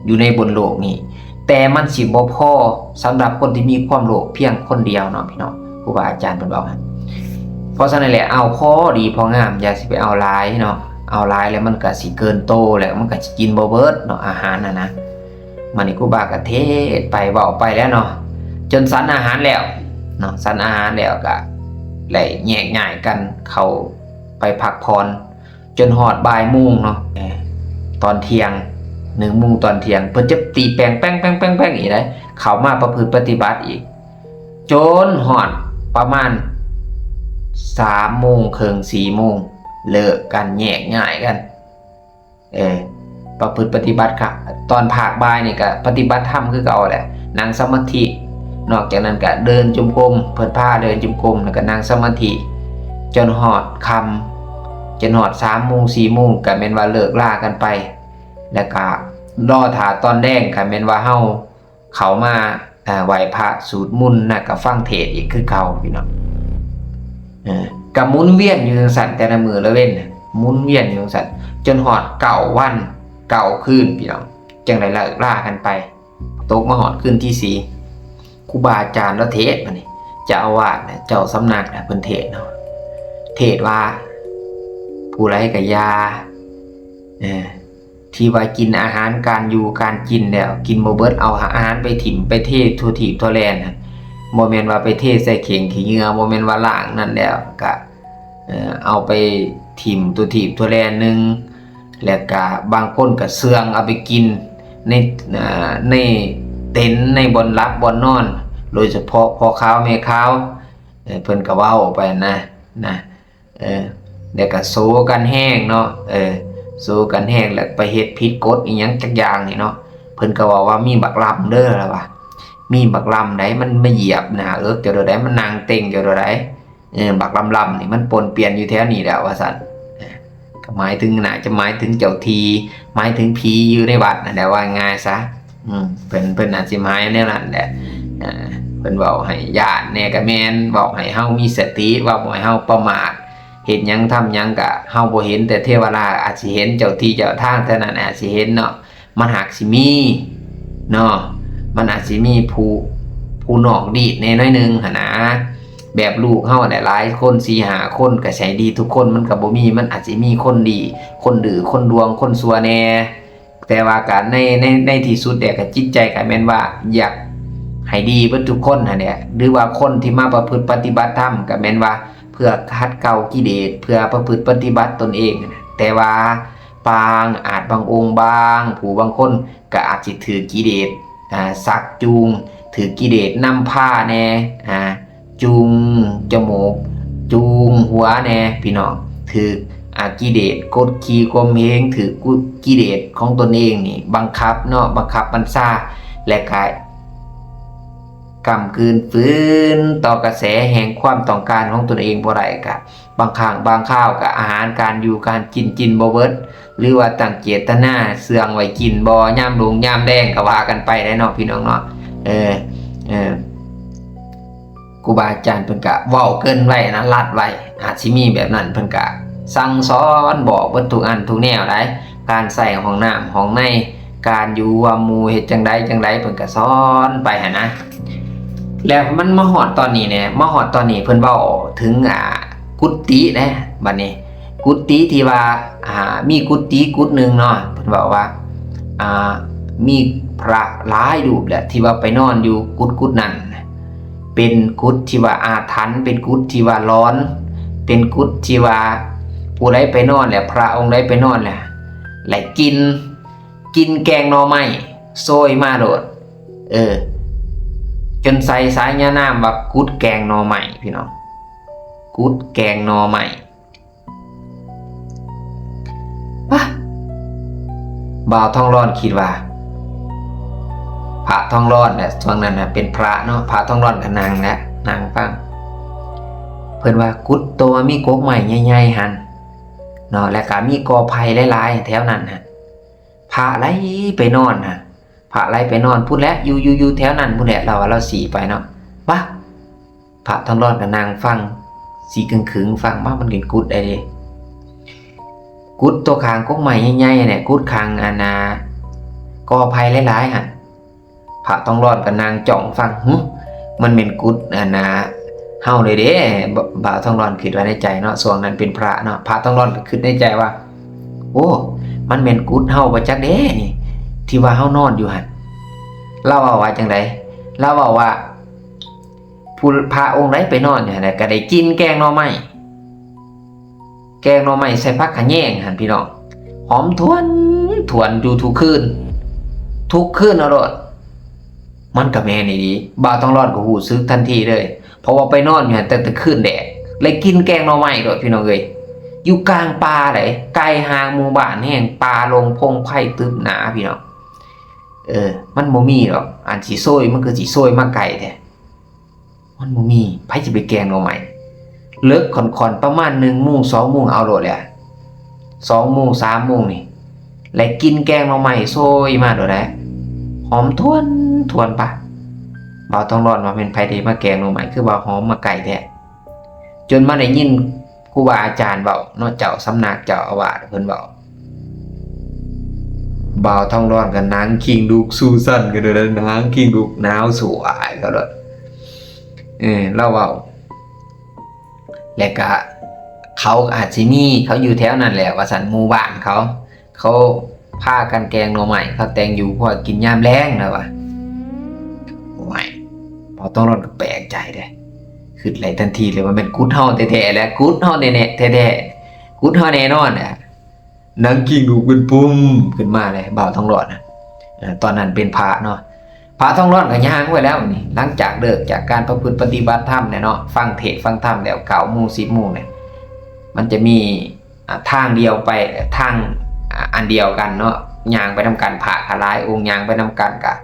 ຢູ່ໃນບົນໂລກນີ້ ແຕ່ມັນຊິບໍ່ພໍສຳລັບຄົນທີ່ມີຄວາມໂລບພຽງຄົນດຽວເນາະ ພີ່ນ້ອງ ຄູບາອາຈານເພິ່ນເວົ້າຫັ້ນ ເພາະສະນັ້ນແຫຼະ ເອົາພໍດີພໍງາມ ຢ່າຊິໄປເອົາຫຼາຍເນາະ ເອົາຫຼາຍແລ້ວມັນກະຊິເກີນໂຕ ແລ້ວມັນກະຊິກິນບໍ່ເບິດເນາະ ອາຫານຫັ້ນນະ ບາດນີ້ຄູບາກະເທດໄປເວົ້າໄປແລ້ວເນາະ ຈົນສັນອາຫານແລ້ວເນາະ ສັນອາຫານແລ້ວກະໄດ້ແຍກຍ້າຍກັນເຂົ້າໄປພັກຜ່ອນ ຈົນຮອດບ່າຍໂມງເນາະ ຕອນທ່ຽງ ໜຶ່ງໂມງຕອນທ່ຽງ ເພິ່ນຈະຕີແປງແປ້ງໆໆໆອີກໄດ໋ ເຂົ້າມາປະພຶດປະຕິບັດອີກ ຈົນຮອດປະມານສາມໂມງເຄິ່ງ ສີ່ໂມງ ເລີກກັນ ແຍກຍ້າຍກັນ ເອີ ປະພຶດປະຕິບັດກະ ຕອນພາກບ່າຍນີ້ກະປະຕິບັດທຳຄືເກົ່າແຫຼະ ນັ່ງສະມາທິ ນອກຈາກນັ້ນກະເດີນຈົງກົມ ເພິ່ນພາເດີນຈົງກົມ ແລ້ວກະນັ່ງສະມາທິ ຈົນຮອດຄ່ຳ ຈົນຮອດສາມໂມງ ສີ່ໂມງ ກະແມ່ນວ່າເລີກລາກັນໄປ ແລ້ວກະລໍຖ້າຕອນແລງ ກະແມ່ນວ່າເຮົາເຂົ້າມາ ເອີ ໄຫວ້ພະ ສູດມົນ ແລ້ວກະຟັງເທດອີກຄືເກົ່າ ພີ່ນ້ອງ ເອີ ກະໝູນວຽນຢູ່ຈັ່ງຊັ້ນ ແຕ່ລະມື້ລະເວັນ ໝູນວຽນຢູ່ຈັ່ງຊັ້ນ ຈົນຮອດເກົ້າວັນເກົ້າຄືນ ພີ່ນ້ອງ ຈຶ່ງໄດ້ເລີກລາກັນໄປ ຕົກມາຮອດຄືນທີສີ່ ຄູບາອາຈານລາວເທດ ບາດນີ້ ເຈົ້າອາວາດນະ ເຈົ້າສຳນັກນະ ເພິ່ນເທດເນາະ ເທດວ່າ ຜູ້ໃດກະຢ່າ ເອີ ທີ່ວ່າກິນອາຫານ ການຢູ່ການກິນແລ້ວກິນບໍ່ເບິດ ເອົາອາຫານໄປຖິ້ມໄປເທທົ່ວທີບທົ່ວແລນ ບໍ່ແມ່ນວ່າໄປເທໃສ່ເຂ່ງຂີ້ເຫຍື້ອ ບໍ່ແມ່ນວ່າລ້າງນັ້ນແລ້ວກະ ເອີ ເອົາໄປຖິ້ມທົ່ວທີບທົ່ວແລນໜຶ່ງ ແລ້ວກະບາງຄົນກະເຊື່ອງເອົາໄປກິນໃນ ເອີ ໃນເຕັນ ໃນບ່ອນຫຼັບບ່ອນນອນ ໂດຍສະເພາະພໍ່ຂາວແມ່ຂາວ ເອີ ເພິ່ນກະເວົ້າໄປນະ ນະ ເອີ ແລ້ວກະໂສກັນແຮງເນາະ ເອີ ໂສກັນແຮງ ແລ້ວໄປເຮັດຜິດກົດອີ່ຫຍັງຈັກຢ່າງນີ້ເນາະ ເພິ່ນກໍເວົ້າວ່າມີບັກລຳເດີ ລະວ່າ ມີບັກລຳໃດ ມັນມາຢຽບໜ້າເອິກເຈົ້າໂດດໃດ ມັນນັ່ງເຕັງເຈົ້າໂດດໃດ. ເອີ ບັກລຳໆນີ້ມັນປົນປ່ຽນຢູ່ແຖວນີ້ແຫຼະວ່າຊັ້ນ. ເອີ ກໍໝາຍເຖິງ ໜ້າຈະໝາຍເຖິງເຈົ້າທີ່ ໝາຍເຖິງຜີຢູ່ໃນວັດນັ້ນແຫຼະ ວ່າງ່າຍຊະ. ອືມ ເພິ່ນ ເພິ່ນອາດຊິໝາຍແນວນັ້ນແຫຼະ. ເອີ ເພິ່ນເວົ້າໃຫ້ຢ້ານແດ່ກໍແມ່ນ ເວົ້າໃຫ້ເຮົາມີສະຕິ ເວົ້າບໍ່ໃຫ້ເຮົາປະໝາດ. ເຮັດຫຍັງທຳຫຍັງກະເຮົາບໍ່ເຫັນ ແຕ່ເທວະລາອາດຊິເຫັນ ເຈົ້າທີ່ເຈົ້າທາງແຖວນັ້ນອາດຊິເຫັນເນາະ. ມັນຫາກຊິມີເນາະ ມັນອາດຊິມີຜູ້ ຜູ້ນອກດີດແດ່ໜ້ອຍໜຶ່ງຫັ້ນນາ. ແບບລູກເຮົາແຫຼະ ຫຼາຍຄົນ ສີ່ຫ້າຄົນ ກໍໃສ່ດີທຸກຄົນ ມັນກໍບໍ່ມີ. ມັນອາດຊິມີຄົນດີ ຄົນດື້ ຄົນດ່ວງ ຄົນຊົ່ວແດ່. ແຕ່ວ່າກໍໃນ ໃນ ໃນທີ່ສຸດແລ້ວກໍຈິດໃຈກໍແມ່ນວ່າຢາກໃຫ້ດີເບິດທຸກຄົນຫັ້ນແຫຼະ ຫຼືວ່າຄົນທີ່ມາປະພຶດປະຕິບັດທຳກໍແມ່ນວ່າເພື່ອຂັດເກົາກິເລດ ເພື່ອປະພຶດປະຕິບັດຕົນເອງຫັ້ນນະ. ແຕ່ວ່າ ບາງ ອາດບາງອົງບາງຜູ້ບາງຄົນກໍອາດຊິຖືກກິເລດ ອາ ຊັກຈູງ ຖືກກິເລດນຳພາແດ່ ອາ ຈູງຈະມູກ ຈູງຫົວແດ່ພີ່ນ້ອງ ຖືກ ອາ ກິເລດກົດຂີ່ຂົ່ມເຫງ ຖືກກຸ ກິເລດຂອງຕົນເອງນີ້ບັງຄັບເນາະ ບັງຄັບບັນຊາ ແລະກະ ກ້ຳກືນຝືນຕໍ່ກະແສແຫ່ງຄວາມຕ້ອງການຂອງຕົນເອງບໍ່ໄດ້ ກະບາງຄັ້ງບາງຄາວກະອາຫານການຢູ່ການກິນ ກິນບໍ່ເບິດ ຫຼືວ່າຕັ້ງເຈດຕະນາເຊື່ອງໄວ້ກິນບໍ່ຍາມດົງຍາມແລງ ກະວ່າກັນໄປແຫຼະເນາະພີ່ນ້ອງເນາະ. ເອີ ເອີ ຄູບາອາຈານເພິ່ນກະເວົ້າເກີ່ນໄວ້ນະ ລັດໄວ້ ອາດຊິມີແບບນັ້ນ ເພິ່ນກະສັ່ງສອນບອກເບິດທຸກອັນທຸກແນວໃດ ການໃຊ້ຫ້ອງນ້ຳຫ້ອງໃນ ການຢູ່ຮ່ວມໝູ່ເຮັດຈັ່ງໃດຈັ່ງໃດ ເພິ່ນກໍສອນໄປຫັ້ນນະ. ແລ້ວມັນມາຮອດຕອນນີ້ແດ່ ມາຮອດຕອນນີ້ເພິ່ນເວົ້າເຖິງ ອ່າ ກຸດຕິແດ່ ບັດນີ້ ກຸດຕິທີ່ວ່າ ອ່າ ມີກຸດຕິກຸດໜຶ່ງເນາະ ເພິ່ນເວົ້າວ່າ ອ່າ ມີພະຫຼາຍຮູບແຫຼະ ທີ່ວ່າໄປນອນຢູ່ກຸດ ກຸດນັ້ນ ເປັນກຸດທີ່ວ່າອາຖັນ ເປັນກຸດທີ່ວ່າຫຼອນ ເປັນກຸດທີ່ວ່າຜູ້ໃດໄປນອນແລ້ວ ພະອົງໃດໄປນອນແລ້ວ ແລ້ວກິນ ກິນແກງໜໍ່ໄມ້ໂຊຍມາໂລດ ເອີ ຈົນໃສ່ສາຍານາມວ່າກຸດແກງໜໍ່ໄມ້ ພີ່ນ້ອງ ກຸດແກງໜໍ່ໄມ້. ປະ ບ່າວທອງຫຼອນຄິດວ່າ ພະທອງຫຼອນແຫຼະ ຊ່ວງນັ້ນນະເປັນພະເນາະ ພະທອງຫຼອນກໍນັ່ງແຫຼະ ນັ່ງຟັງ ເພິ່ນວ່າ ກຸດໂຕມີກົກໄມ້ໃຫຍ່ໆຫັ້ນເນາະ ແລ້ວກໍມີກໍໄຜ່ຫຼາຍໆແຖວນັ້ນຫັ້ນ ພະໄຫຼໄປນອນຫັ້ນ ພະໄຫຼໄປນອນພຸ້ນແຫຼະ ຢູ່ ຢູ່ ຢູ່ແຖວນັ້ນພຸ້ນແຫຼະ ລາວວ່າລາວຊີ້ໄປເນາະ. ປະ ພະທອງຫຼອນກໍນັ່ງຟັງ ຊີ້ຄຶງໆ ຟັງ ມາ ມັນເປັນກຸດໃດເດ ກຸດຕົວຂ້າງກົກໄມ້ໃຫຍ່ໆແຫຼະ ກຸດຂ້າງອັນນ່າ ກໍໄຜ່ຫຼາຍໆຫັ້ນ ພະທອງຫຼອນກໍນັ່ງຈ້ອງຟັງ ຫຶ ມັນແມ່ນກຸດອັນນ່າ ເຮົາເລີຍເດ້ ບ່າວທອງຫຼອນຄິດໄວ້ໃນໃຈເນາະ ຊ່ວງນັ້ນເປັນພະເນາະ ພະທອງຫຼອນກໍຄິດໃນໃຈວ່າ ໂອ້ ມັນແມ່ນກຸດເຮົາບໍ່ຈັກເດ້ນີ້ ທີ່ວ່າເຮົານອນຢູ່ຫັ້ນ. ລາວເວົ້າວ່າຈັ່ງໃດ? ລາວເວົ້າວ່າ ຜູ້ ພະອົງໃດໄປນອນຢູ່ຫັ້ນນະ ກໍໄດ້ກິນແກງໜໍ່ໄມ້ ແກງໜໍ່ໄມ້ໃສ່ຜັກຂະແຍງຫັ້ນ ພີ່ນ້ອງ ຫອມທວນ ທວນຢູ່ທຸກຄືນ ທຸກຄືນເອົາໂລດ. ມັນກໍແມ່ນອີ່ຫຼີ ບ່າວທອງຫຼອນກໍຮູ້ສຶກທັນທີເລີຍ ເພາະວ່າໄປນອນຢູ່ຫັ້ນຕັ້ງແຕ່ຄືນແລກ ແລະກິນແກງໜໍ່ໄມ້ໂລດ ພີ່ນ້ອງເອີຍ ຢູ່ກາງປ່າໃດ ໄກຫ່າງໝູ່ບ້ານແຮງ ປ່າລົງພົງໄພຕຶບໜາ ພີ່ນ້ອງ. ເອີ ມັນບໍ່ມີດອກ ອັນຊິໂຊຍ ມັນຄືຊິໂຊຍມາໄກແທ້ ມັນບໍ່ມີ ໃຜຊິໄປແກງໜໍ່ໄມ້ ເລິກຄ່ອນໆ ປະມານໜຶ່ງໂມງ ສອງໂມງ ເອົາໂລດແຫຼະ ສອງໂມງ ສາມໂມງນີ້ ແລະກິນແກງໜໍ່ໄມ້ໂຊຍມາໂລດແຫຼະ ຫອມທວນ ທວນປະ. ບ່າວທອງຫຼອນວ່າ ແມ່ນໃຜເດມາແກງໜໍ່ໄມ້ ຄືວ່າຫອມມາໄກແທ້ ຈົນມາໄດ້ຍິນຄູບາອາຈານເວົ້າເນາະ ເຈົ້າສຳນັກ ເຈົ້າອາວາດເພິ່ນເວົ້າ ບ່າວທອງຫຼອນກໍນັ່ງຄິງລຸກສູ້ສັ່ນກັນໂດດ ນັ່ງຄິງລຸກ ໜາວສວາຍເຂົາໂລດ ເອີ ລາວເວົ້າ ແລະກະເຂົາອາດຊິມີ ເຂົາຢູ່ແຖວນັ້ນແຫຼະວ່າຊັ້ນ ໝູ່ບ້ານເຂົາ ເຂົາພາກັນແກງໜໍ່ໄມ້ ເຂົາແຕ່ງຢູ່ພໍກິນຍາມແລງ ລາວວ່າ. ໂອ້ຍ ບ່າວທອງຫຼອນກໍແປກໃຈເດ້ ຄິດໄດ້ທັນທີເລີຍວ່າແມ່ນກຸດເຮົາແທ້ໆແຫຼະ ກຸດເຮົາແນ່ໆ ແທ້ໆ ກຸດເຮົາແນ່ນອນແຫຼະ. ນັ່ງຄິງລຸກເປັນປຸ້ມຂຶ້ນມາເລີຍ ບ່າວທອງຫຼອນນະ ເອີ ຕອນນັ້ນເປັນພະເນາະ ພະທອງຫຼອນກໍຍ່າງໄປແລ້ວນີ້ ຫຼັງຈາກເລີກຈາກການປະພຶດປະຕິບັດທຳແລ້ວເນາະ ຟັງເທດຟັງທຳແລ້ວ ເກົ້າໂມງ ສິບໂມງນີ້ ມັນຈະມີ ອ່າ ທາງດຽວໄປ ທາງ ອ່າ ອັນດຽວກັນເນາະ ຍ່າງໄປນຳກັນ ພະກໍຫຼາຍອົງຍ່າງໄປນຳກັນ ກະ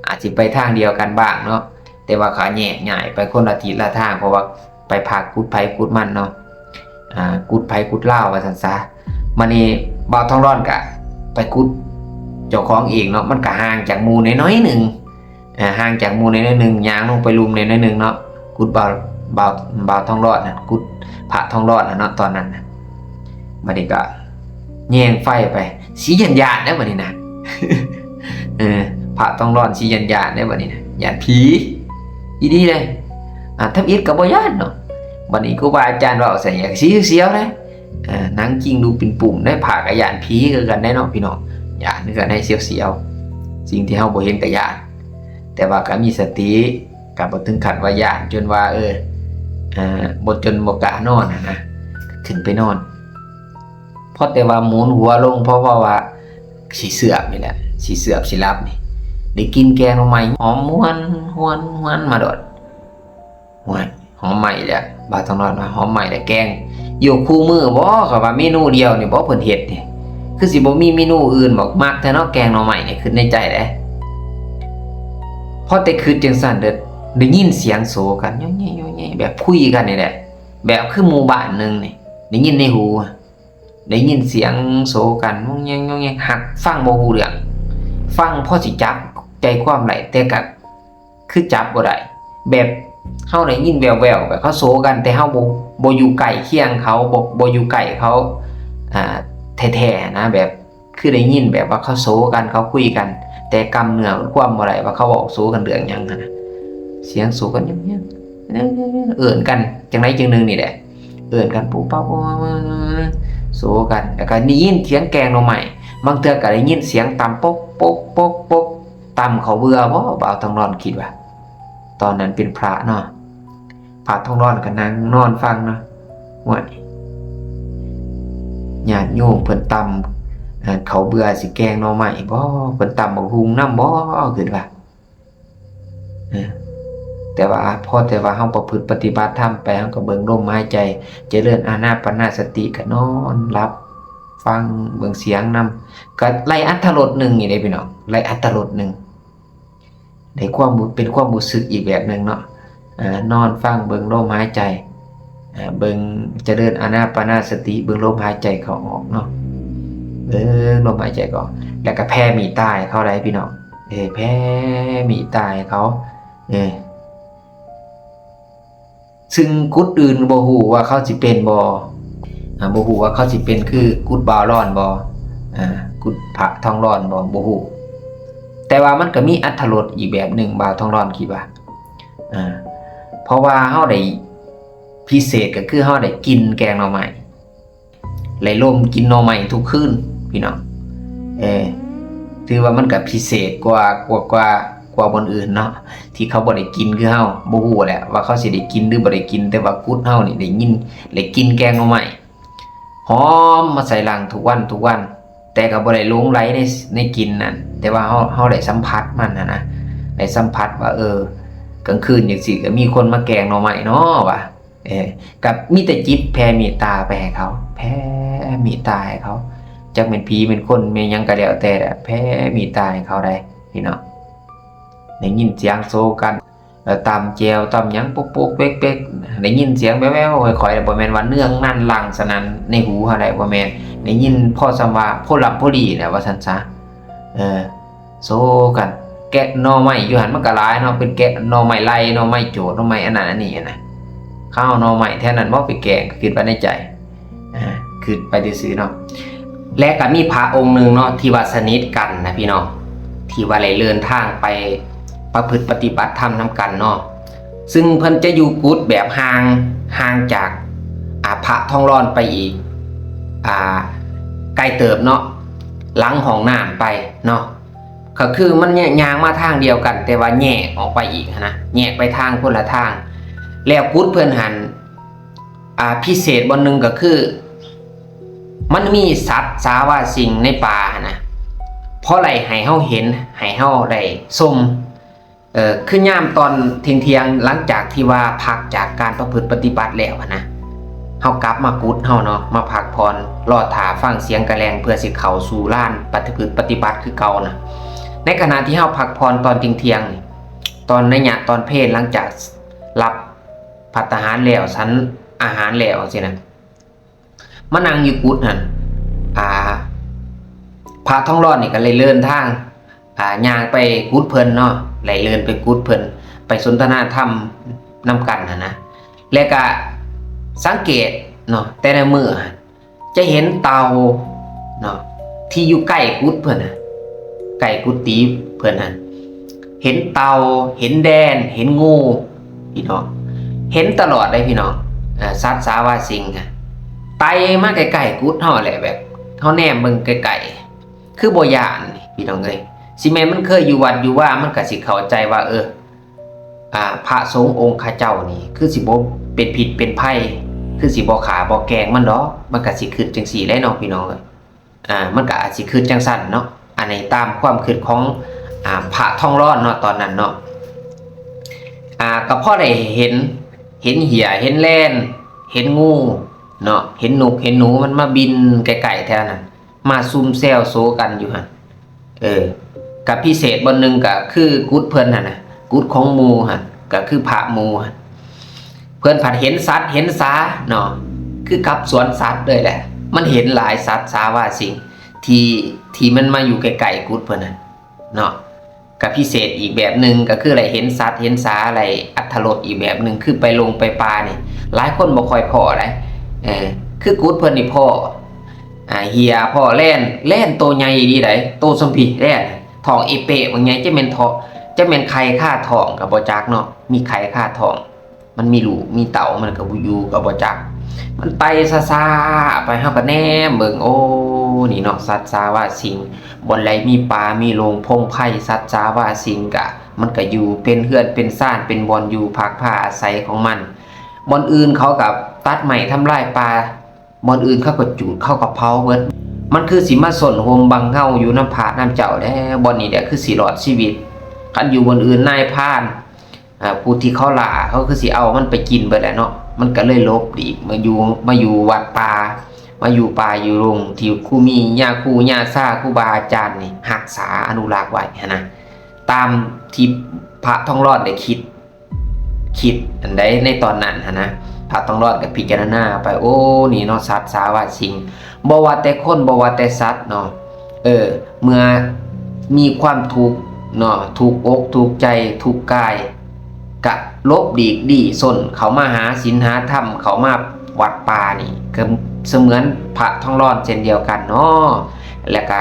ອາດຊິໄປທາງດຽວກັນບ້າງເນາະ ແຕ່ວ່າກໍແຍກຍ້າຍໄປຄົນລະທິດລະທາງ ເພາະວ່າໄປພັກກຸດໃຜກຸດມັນເນາະ ອາ ກຸດໃຜກຸດລາວວ່າຊັ້ນຊະ. ບາດນີ້ບ່າວທອງຫຼ້ອນກໍໄປກຸດເຈົ້າຂອງເອງເນາະ ມັນກໍຫ່າງຈາກໝູ່ໜ້ອຍໆໜຶ່ງ ອາ ຫ່າງຈາກໝູ່ໜ້ອຍໆໜຶ່ງ ຍ່າງລົງໄປລຸ່ມໜ້ອຍໆໜຶ່ງເນາະ ກຸດບ່າວ ບ່າວ ບ່າວທອງຫຼ້ອນນະ ກຸດພະທອງຫຼ້ອນນະເນາະ ຕອນນັ້ນນະ. ບາດນີ້ກໍແຍງໄຟໄປ ຊິຢ້ານໆເດ້ບາດນີ້ນະ ເອີ ພະທອງຫຼ້ອນຊິຢ້ານໆເດ້ບາດນີ້ນະ ຢ້ານຜີ ອີ່ຫຼີເດ້. ອາ ທຳອິດກໍບໍ່ຢ້ານເນາະ ບາດນີ້ຄູບາອາຈານເວົ້າໃສ່ກໍຊິສຽວເດ້. ເອີ ໜັງກິ້ງດູກເປັນປຸ່ມເດ້ ພະກໍຢ້ານຜີຄືກັນເດ້ເນາະພີ່ນ້ອງ ຢ້ານຄືກັນໄດ໋ ສຽວໆ ສິ່ງທີ່ເຮົາບໍ່ເຫັນກໍຢ້ານ ແຕ່ວ່າກໍມີສະຕິ ກໍບໍ່ເຖິງຂັ້ນວ່າຢ້ານຈົນວ່າ ເອີ ເອີ ບໍ່ ຈົນບໍ່ກ້ານອນຫັ້ນນະ ຂຶ້ນໄປນອນ ພໍແຕ່ວ່າໝູນຫົວລົງ ເພາະ ເພາະວ່າຊິເຊືອບນີ້ແຫຼະ ຊິເຊືອບ ຊິຫຼັບນີ້ ໄດ້ກິ່ນແກງໜໍ່ໄມ້ຫອມຫວນ ຫວນ ຫວນມາໂລດ. ໂອ້ຍ ຫອມໄໝ້ແຫຼະ ບ່າວທອງຫຼ້ອນວ່າ ຫອມໄໝ້ແຫຼະ ແກງຢູ່ຄູ່ມື້ບໍ ເຂົາວ່າເມນູດຽວນີ້ບໍ ເພິ່ນເຮັດນີ້ ຄືຊິບໍ່ມີເມນູອື່ນບໍ ມັກແທ້ເນາະ ແກງໜໍ່ໄມ້ນີ້ ຄິດໃນໃຈເດ້. ພໍແຕ່ຄິດຈັ່ງຊັ້ນເດີ ໄດ້ຍິນສຽງໂສກັນ ໂຍເຍ ໂຍເຍ ແບບຄຸຍກັນນີ້ແຫຼະ ແບບຄືໝູ່ບ້ານໜຶ່ງນີ້ ໄດ້ຍິນໃນຫູ ໄດ້ຍິນສຽງໂສກັນ ໂຍເຍ ໂຍເຍ ຫາກຟັງບໍ່ຮູ້ເລື່ອງ ຟັງພໍຊິຈັບໃຈຄວາມໄດ້ ແຕ່ກໍ ຄືຈັບບໍ່ໄດ້ ແບບເຮົາໄດ້ຍິນແວ່ວໆ ແບບເຂົາໂສກັນ ແຕ່ເຮົາບໍ່ ບໍ່ຢູ່ໃກ້ຄຽງເຂົາ ບໍ່ ບໍ່ຢູ່ໃກ້ເຂົາ ອາ ແທ້ໆນະ ແບບຄືໄດ້ຍິນແບບວ່າເຂົາໂສກັນ ເຂົາຄຸຍກັນ ແຕ່ກຳເນື້ອຄວາມບໍ່ໄດ້ວ່າເຂົາເວົ້າໂສກັນເລື່ອງຫຍັງຫັ້ນນະ ສຽງໂສກັນ ເອີ້ນກັນຈັ່ງໃດຈັ່ງໜຶ່ງນີ້ແຫຼະ ເອີ້ນກັນປຸບປັບໂສກັນ ແລ້ວກໍໄດ້ຍິນສຽງແກງໜໍ່ໄມ້ ບາງເທື່ອກໍໄດ້ຍິນສຽງຕຳປົກ ປົກ ປົກ ປົກ ຕຳເຂົ້າເບືອບໍ ບ່າວທອງຫຼ້ອນຄິດວ່າ ຕອນນັ້ນເປັນພະເນາະ ພະທອງຫຼ້ອນກໍນັ່ງນອນຟັງເນາະ ໂອ້ຍ ຍາດໂຍມເພິ່ນຕຳ ເອີ ເຂົ້າເບືອຊິແກງໜໍ່ໄມ້ບໍ ເພິ່ນຕຳບັກຫຸ່ງນຳບໍ ຄິດວ່າ ເອີ ແຕ່ວ່າ ພໍແຕ່ວ່າເຮົາປະພຶດປະຕິບັດທຳໄປ ເຮົາກໍເບິ່ງລົມຫາຍໃຈ ຈະເລີນອານາປານະສະຕິ ກໍນອນຫຼັບ ຟັງເບິ່ງສຽງນຳ ກໍໄດ້ອັດຖະລົດໜຶ່ງນີ້ເດ້ພີ່ນ້ອງ ໄດ້ອັດຖະລົດໜຶ່ງ ໃນຄວາມ ເປັນຄວາມຮູ້ສຶກອີກແບບໜຶ່ງເນາະ ເອີ ນອນຟັງເບິ່ງລົມຫາຍໃຈ ເອີ ເບິ່ງ ຈະເລີນອານາປານະສະຕິ ເບິ່ງລົມຫາຍໃຈເຂົ້າອອກເນາະ ເບິ່ງລົມຫາຍໃຈເຂົ້າອອກ ແລ້ວກໍແຜ່ເມດຕາໃຫ້ເຂົາໄດ໋ພີ່ນ້ອງ ເອີ ແຜ່ເມດຕາໃຫ້ເຂົາ ເອີ ຊຶ່ງກຸດອື່ນບໍ່ຮູ້ວ່າເຂົາຊິເປັນບໍ່ ອາ ບໍ່ຮູ້ວ່າເຂົາຊິເປັນຄືກຸດບ່າວຫຼ້ອນບໍ່ ອາ ກຸດພະທອງຫຼ້ອນບໍ່ ບໍ່ຮູ້ ແຕ່ວ່າມັນກໍມີອັດຖະລົດອີກແບບໜຶ່ງ ບ່າວທອງຫຼ້ອນຄິດວ່າ ອາ ເພາະວ່າເຮົາໄດ້ ພິເສດກໍຄືເຮົາໄດ້ກິນແກງໜໍ່ໄມ້ ໄດ້ລົມກິນໜໍ່ໄມ້ທຸກຄືນພີ່ນ້ອງ ເອີ ຖືວ່າມັນກໍພິເສດກວ່າ ກວ່າ ກວ່າ ກວ່າບ່ອນອື່ນເນາະ ທີ່ເຂົາບໍ່ໄດ້ກິນຄືເຮົາ ບໍ່ຮູ້ແຫຼະວ່າເຂົາຊິໄດ້ກິນຫຼືບໍ່ໄດ້ກິນ ແຕ່ວ່າກຸດເຮົານີ້ໄດ້ຍິນ ໄດ້ກິນແກງໜໍ່ໄມ້ຫອມມາໃສ່ຫຼັງທຸກວັນ ທຸກວັນ ແຕ່ກໍບໍ່ໄດ້ຫຼົງໄຫຼໃນ ໃນກິ່ນນັ້ນ ແຕ່ວ່າເຮົາ ເຮົາໄດ້ສຳຜັດມັນຫັ້ນນະ ໄດ້ສຳຜັດວ່າ ເອີ ກາງຄືນຈັ່ງຊີ້ກໍມີຄົນມາແກງໜໍ່ໄມ້ເນາະວ່າ ເອີ ກໍມີແຕ່ຈິດແຜ່ເມດຕາໄປໃຫ້ເຂົາ ແຜ່ເມດຕາໃຫ້ເຂົາ ຈັກແມ່ນຜີແມ່ນຄົນແມ່ນຫຍັງກໍແລ້ວແຕ່ ແຜ່ເມດຕາໃຫ້ເຂົາໄດ໋ພີ່ນ້ອງ ໄດ້ຍິນສຽງໂສກັນ ເອີ ຕຳແຈ່ວຕຳຫຍັງປົກໆເປັກໆ ໄດ້ຍິນສຽງແວ່ວໆ ຄ່ອຍໆ ບໍ່ແມ່ນວ່າເນືອງນັນຫຼັ່ງສະນັ້ນໃນຫູເຮົາໄດ໋ ບໍ່ແມ່ນ ໄດ້ຍິນພໍສ່ຳວ່າພໍລຳພໍດີແຫຼະວ່າຊັ້ນຊະ ເອີ ໂສກັນ ແກະໜໍ່ໄມ້ຢູ່ຫັ້ນມັນກໍຫຼາຍເນາະ ເພິ່ນແກະໜໍ່ໄມ້ໄລ່ ໜໍ່ໄມ້ໂຈດ ໜໍ່ໄມ້ອັນນັ້ນອັນນີ້ນະ ເຂົາເອົາໜໍ່ໄມ້ແຖວນັ້ນບໍ່ໄປແກງ ຄິດວ່າໃນໃຈ ອາ ຄິດໄປຊື່ໆເນາະ ແລະກໍມີພະອົງໜຶ່ງເນາະ ທີ່ວ່າສະໜິດກັນນະພີ່ນ້ອງ ທີ່ວ່າໄດ້ເດີນທາງໄປປະພຶດປະຕິບັດທຳນຳກັນເນາະ ຊຶ່ງເພິ່ນຈະຢູ່ກຸດແບບຫ່າງ ຫ່າງຈາກ ອາ ພະທອງຫຼ້ອນໄປອີກ ອາ ໄກເຕີບເນາະ ຫຼັງຫ້ອງນ້ຳໄປເນາະ ກໍຄືມັນຍ່າງມາທາງດຽວກັນ ແຕ່ວ່າແຍກອອກໄປອີກຫັ້ນນະ ແຍກໄປທາງຄົນລະທາງ ແລ້ວກຸດເພິ່ນຫັ້ນ ອາ ພິເສດບ່ອນໜຶ່ງກໍຄື ມັນມີສັດສາວາສິ່ງໃນປ່າຫັ້ນນະ ພໍໄດ້ໃຫ້ເຮົາເຫັນ ໃຫ້ເຮົາໄດ້ຊົມ ເອີ ຄືຍາມຕອນທ່ຽງໆ ຫຼັງຈາກທີ່ວ່າພັກຈາກການປະພຶດປະຕິບັດແລ້ວຫັ້ນນະ ເຮົາກັບມາກຸດເຮົາເນາະ ມາພັກຜ່ອນ ລໍຖ້າຟັງສຽງກະແລ່ງ ເພື່ອຊິເຂົ້າສູ່ລານປະພຶດປະຕິບັດຄືເກົ່ານະ ໃນຂະນະທີ່ເຮົາພັກຜ່ອນຕອນທ່ຽງໆນີ້ ຕອນໄລຍະຕອນເພນ ຫຼັງຈາກຮັບພັດຕາຫານແລ້ວ ສັນອາຫານແລ້ວຈັ່ງຊີ້ນະ ມານັ່ງຢູ່ກຸດຫັ້ນ ອ່າ ພະທອງຫຼອດນີ້ກໍເລີຍເດີນທາງ ອ່າ ຍ່າງໄປກຸດເພິ່ນເນາະ ໄດ້ເດີນໄປກຸດເພິ່ນ ໄປສົນທະນາທຳນຳກັນຫັ້ນນະ ແລະກະສັງເກດເນາະ ແຕ່ລະມື້ຫັ້ນ ຈະເຫັນເຕົ່າເນາະ ທີ່ຢູ່ໃກ້ກຸດເພິ່ນນະ ໃກ້ກຸຕິເພິ່ນຫັ້ນ ເຫັນເຕົ່າ ເຫັນແດນ ເຫັນງູ ພີ່ນ້ອງ ເຫັນຕະຫຼອດເດ້ພີ່ນ້ອງ. ເອີ ສັດສາວາສິ່ງນະ ໄຕ່ມາໃກ້ໆກຸດເຮົາແຫຼະ ແບບເຮົາແນມເບິ່ງໃກ້ໆ ຄືບໍ່ຢ້ານນີ້ພີ່ນ້ອງເອີຍ. ຊິແມ່ນມັນເຄີຍຢູ່ວັດຢູ່ວາ ມັນກະຊິເຂົ້າໃຈວ່າ ເອີ ອ່າ ພະສົງອົງຂະເຈົ້ານີ້ ຄືຊິບໍ່ເປັນພິດເປັນໄພ ຄືຊິບໍ່ຂ້າບໍ່ແກ່ງມັນດອກ ມັນກະຊິຄິດຈັ່ງຊີ້ແຫຼະເນາະພີ່ນ້ອງເອີຍ. ອ່າ ມັນກະອາດຊິຄິດຈັ່ງຊັ້ນເນາະ ອັນນີ້ຕາມຄວາມຄິດຂອງ ອ່າ ພະທອງຫຼອດເນາະ ຕອນນັ້ນເນາະ. ອ່າ ກໍພໍໄດ້ເຫັນ ເຫັນເຫຍ ເຫັນແລນ ເຫັນງູເນາະ ເຫັນນົກເຫັນໜູ ມັນມາບິນໃກ້ໆແຖວນັ້ນ ມາຊຸມແຊວໂສກັນຢູ່ຫັ້ນ. ເອີ ກະພິເສດບ່ອນໜຶ່ງກະຄືກຸດເພິ່ນຫັ້ນນະ ກຸດຂອງໝູ່ຫັ້ນ ກະຄືພະໝູ່ຫັ້ນ ເພິ່ນພັດເຫັນສັດເຫັນສາເນາະ ຄືກັບສວນສັດເລີຍແຫຼະ. ມັນເຫັນຫຼາຍສັດສາວາສິ່ງ ທີ່ ທີ່ມັນມາຢູ່ໃກ້ໆກຸດເພິ່ນຫັ້ນເນາະ. ກະພິເສດອີກແບບໜຶ່ງ ກະຄືໄດ້ເຫັນສັດເຫັນສາ ໄດ້ອັດຖະລົດອີກແບບໜຶ່ງ ຄືໄປລົງໄປປ່ານີ້ ຫຼາຍຄົນບໍ່ຄ່ອຍພໍ້ໃດ໋. ເອີ ຄືກຸດເພິ່ນນີ້ພໍ້ ອ່າ ເຫຍ ພໍ້ແລນ ແລນໂຕໃຫຍ່ອີ່ຫຼີໃດ໋ ໂຕສ່ຳພີ້ແລນ ທ້ອງເອເປະບັກໃຫຍ່ ຈັກແມ່ນທ້ອງ ຈັກແມ່ນໄຂ່ຄາທ້ອງກໍບໍ່ຈັກເນາະ ມີໄຂ່ຄາທ້ອງ ມັນມີລູກມີເຕົ້າ ມັນກໍບໍ່ຢູ່ກໍບໍ່ຈັກ ມັນໄຕ່ຊ້າໆໄປ. ເຮົາກໍແນມເບິ່ງ ໂອ້ ນີ້ເນາະ ສັດສາວາສິ່ງ ບ່ອນໃດມີປ່າມີລົງພົງໄພ ສັດສາວາສິ່ງກະ ມັນກະຢູ່ເປັນເຮືອນເປັນຊານ ເປັນບ່ອນຢູ່ພັກພາອາໄສຂອງມັນ. ບ່ອນອື່ນເຂົາກະຕັດໄມ້ທຳລາຍປ່າ ບ່ອນອື່ນເຂົາກໍຈູດ ເຂົາກໍເຜົາເບິດ. ມັນຄືຊິມາສົນໂຮມບັງເງົາຢູ່ນຳພະນຳເຈົ້າແດ່ ບ່ອນນີ້ແຫຼະຄືຊິລອດຊີວິດ. ຄັນຢູ່ບ່ອນອື່ນນາຍພານ ອ່າ ຜູ້ທີ່ເຂົາລ່າ ເຂົາຄືຊິເອົາມັນໄປກິນເບິດແຫຼະເນາະ. ມັນກໍເລີຍຫຼົບຫຼີກມາຢູ່ ມາຢູ່ວັດປ່າ ມາຢູ່ປ່າຢູ່ດົງ ທີ່ຄູມີ ຍາຄູຍາຊາ ຄູບາອາຈານນີ້ຮັກສາອະນຸລັກໄວ້ຫັ້ນນະ ຕາມທີ່ພະທອງຫຼອດໄດ້ຄິດ ຄິດອັນໃດໃນຕອນນັ້ນຫັ້ນນະ. ພະທອງຫຼອດກໍພິຈາລະນາໄປ ໂອ້ ນີ້ເນາະ ສັດສາວາສິ່ງ ບໍ່ວ່າແຕ່ຄົນ ບໍ່ວ່າແຕ່ສັດເນາະ ເອີ ເມື່ອມີຄວາມທຸກເນາະ ທຸກອົກທຸກໃຈ ທຸກກາຍ ກະຫຼົບຫຼີກດີ້ຊົນເຂົ້າມາຫາສິນຫາທຳ ເຂົ້າມາວັດປ່ານີ້ ກໍສະເໝືອນພະທອງຫຼອດເຊັ່ນດຽວກັນເນາະ. ແລະກະ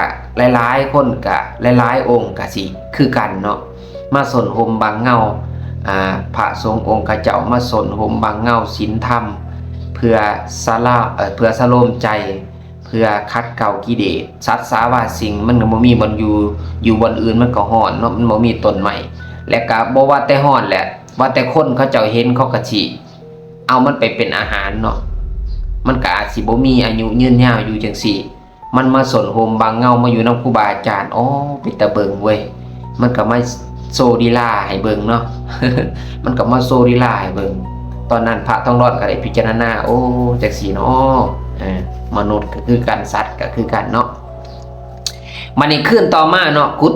ຫຼາຍໆຄົນ ກະຫຼາຍໆອົງກະຊິຄືກັນເນາະ ມາສົນໂຮມບັງເງົາ ອ່າ ພະສົງອົງຂະເຈົ້າ ມາສົນໂຮມບັງເງົາສິນທຳ ເພື່ອສະລະ ເອີ ເພື່ອສະໂລມໃຈ ເພື່ອຂັດເກົາກິເລດ. ສັດສາວາສິ່ງມັນກໍບໍ່ມີບ່ອນຢູ່ ຢູ່ບ່ອນອື່ນມັນກໍຮ້ອນເນາະ ມັນບໍ່ມີຕົ້ນໄມ້ ແລະກະບໍ່ວ່າແຕ່ຮ້ອນແຫຼະ ວ່າແຕ່ຄົນເຂົາເຈົ້າເຫັນ ເຂົາກໍຊິເອົາມັນໄປເປັນອາຫານເນາະ ມັນກໍອາດຊິບໍ່ມີອາຍຸຍືນຍາວຢູ່ຈັ່ງຊີ້. ມັນມາສົນໂຮມບັງເງົາ ມາຢູ່ນຳຄູບາອາຈານ ໂອ້ ເປັນຕາເບິ່ງເວີຍ ມັນກໍມາໂຊລີລາໃຫ້ເບິ່ງເນາະ ມັນກໍມາໂຊລີລາໃຫ້ເບິ່ງ. ຕອນນັ້ນພະທອງຫຼອດກໍໄດ້ພິຈາລະນາ ໂອ້ ຈັ່ງຊີ້ເນາະ ເອີ ມະນຸດກໍຄືກັນ ສັດກໍຄືກັນເນາະ. ບັດນີ້ຄືນຕໍ່ມາເນາະ ກຸດ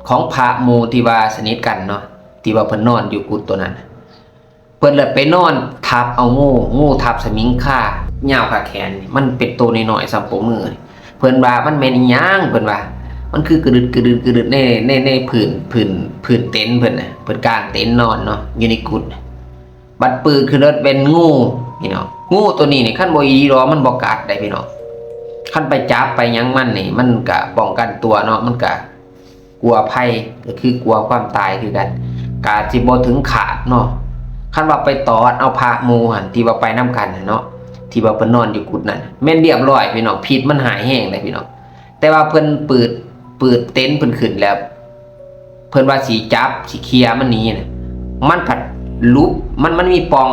ຂອງພະໝູ່ທີ່ວ່າສະໜິດກັນເນາະ ທີ່ວ່າເພິ່ນນອນຢູ່ກຸດໂຕນັ້ນ ເພິ່ນລະໄປນອນທັບເອົາງູ ງູທັບສະມິງຄາ ຍາວຄາແຂນ ມັນເປັນໂຕນ້ອຍໆສ່ຳໂປ້ມື. ເພິ່ນວ່າມັນແມ່ນອີ່ຫຍັງ ເພິ່ນວ່າ ມັນຄືກະດຶດກະດຶດກະດຶດໃນ ໃນ ໃນພື້ນ ພື້ນ ພື້ນເຕັນເພິ່ນນະ ເພິ່ນກາງເຕັນນອນເນາະ ຢູ່ໃນກຸດ. ບັດປືດຂຶ້ນເລີຍເປັນງູ ພີ່ນ້ອງ ງູໂຕນີ້ນີ້ ຄັນບໍ່ອີ່ຫຼີມັນບໍ່ກັດໄດ໋ ພີ່ນ້ອງ. ຄັນໄປຈັບໄປຫຍັງມັນນີ້ ມັນກະປ້ອງກັນຕົວເນາະ ມັນກະ ກົວໄພ ກໍຄືກົວຄວາມຕາຍຄືກັນ ກະຊິບໍ່ເຖິງຂາດເນາະ. ຄັນວ່າໄປຕອດເອົາພະໝູ່ຫັ້ນ ທີ່ວ່າໄປນຳກັນຫັ້ນເນາະ ທີ່ວ່າເພິ່ນນອນຢູ່ກຸດນັ້ນ ແມ່ນລຽບລ້ອຍພີ່ນ້ອງ ພິດມັນຮ້າຍແຮງເດ້ພີ່ນ້ອງ. ແຕ່ວ່າເພິ່ນປືດ ປືດເຕັນເພິ່ນຂຶ້ນແລ້ວ ເພິ່ນວ່າຊິຈັບ ຊິເຄຍມັນໜີນະ ມັນພັດຫຼຸບ ມັນ ມັນມີປ່ອງ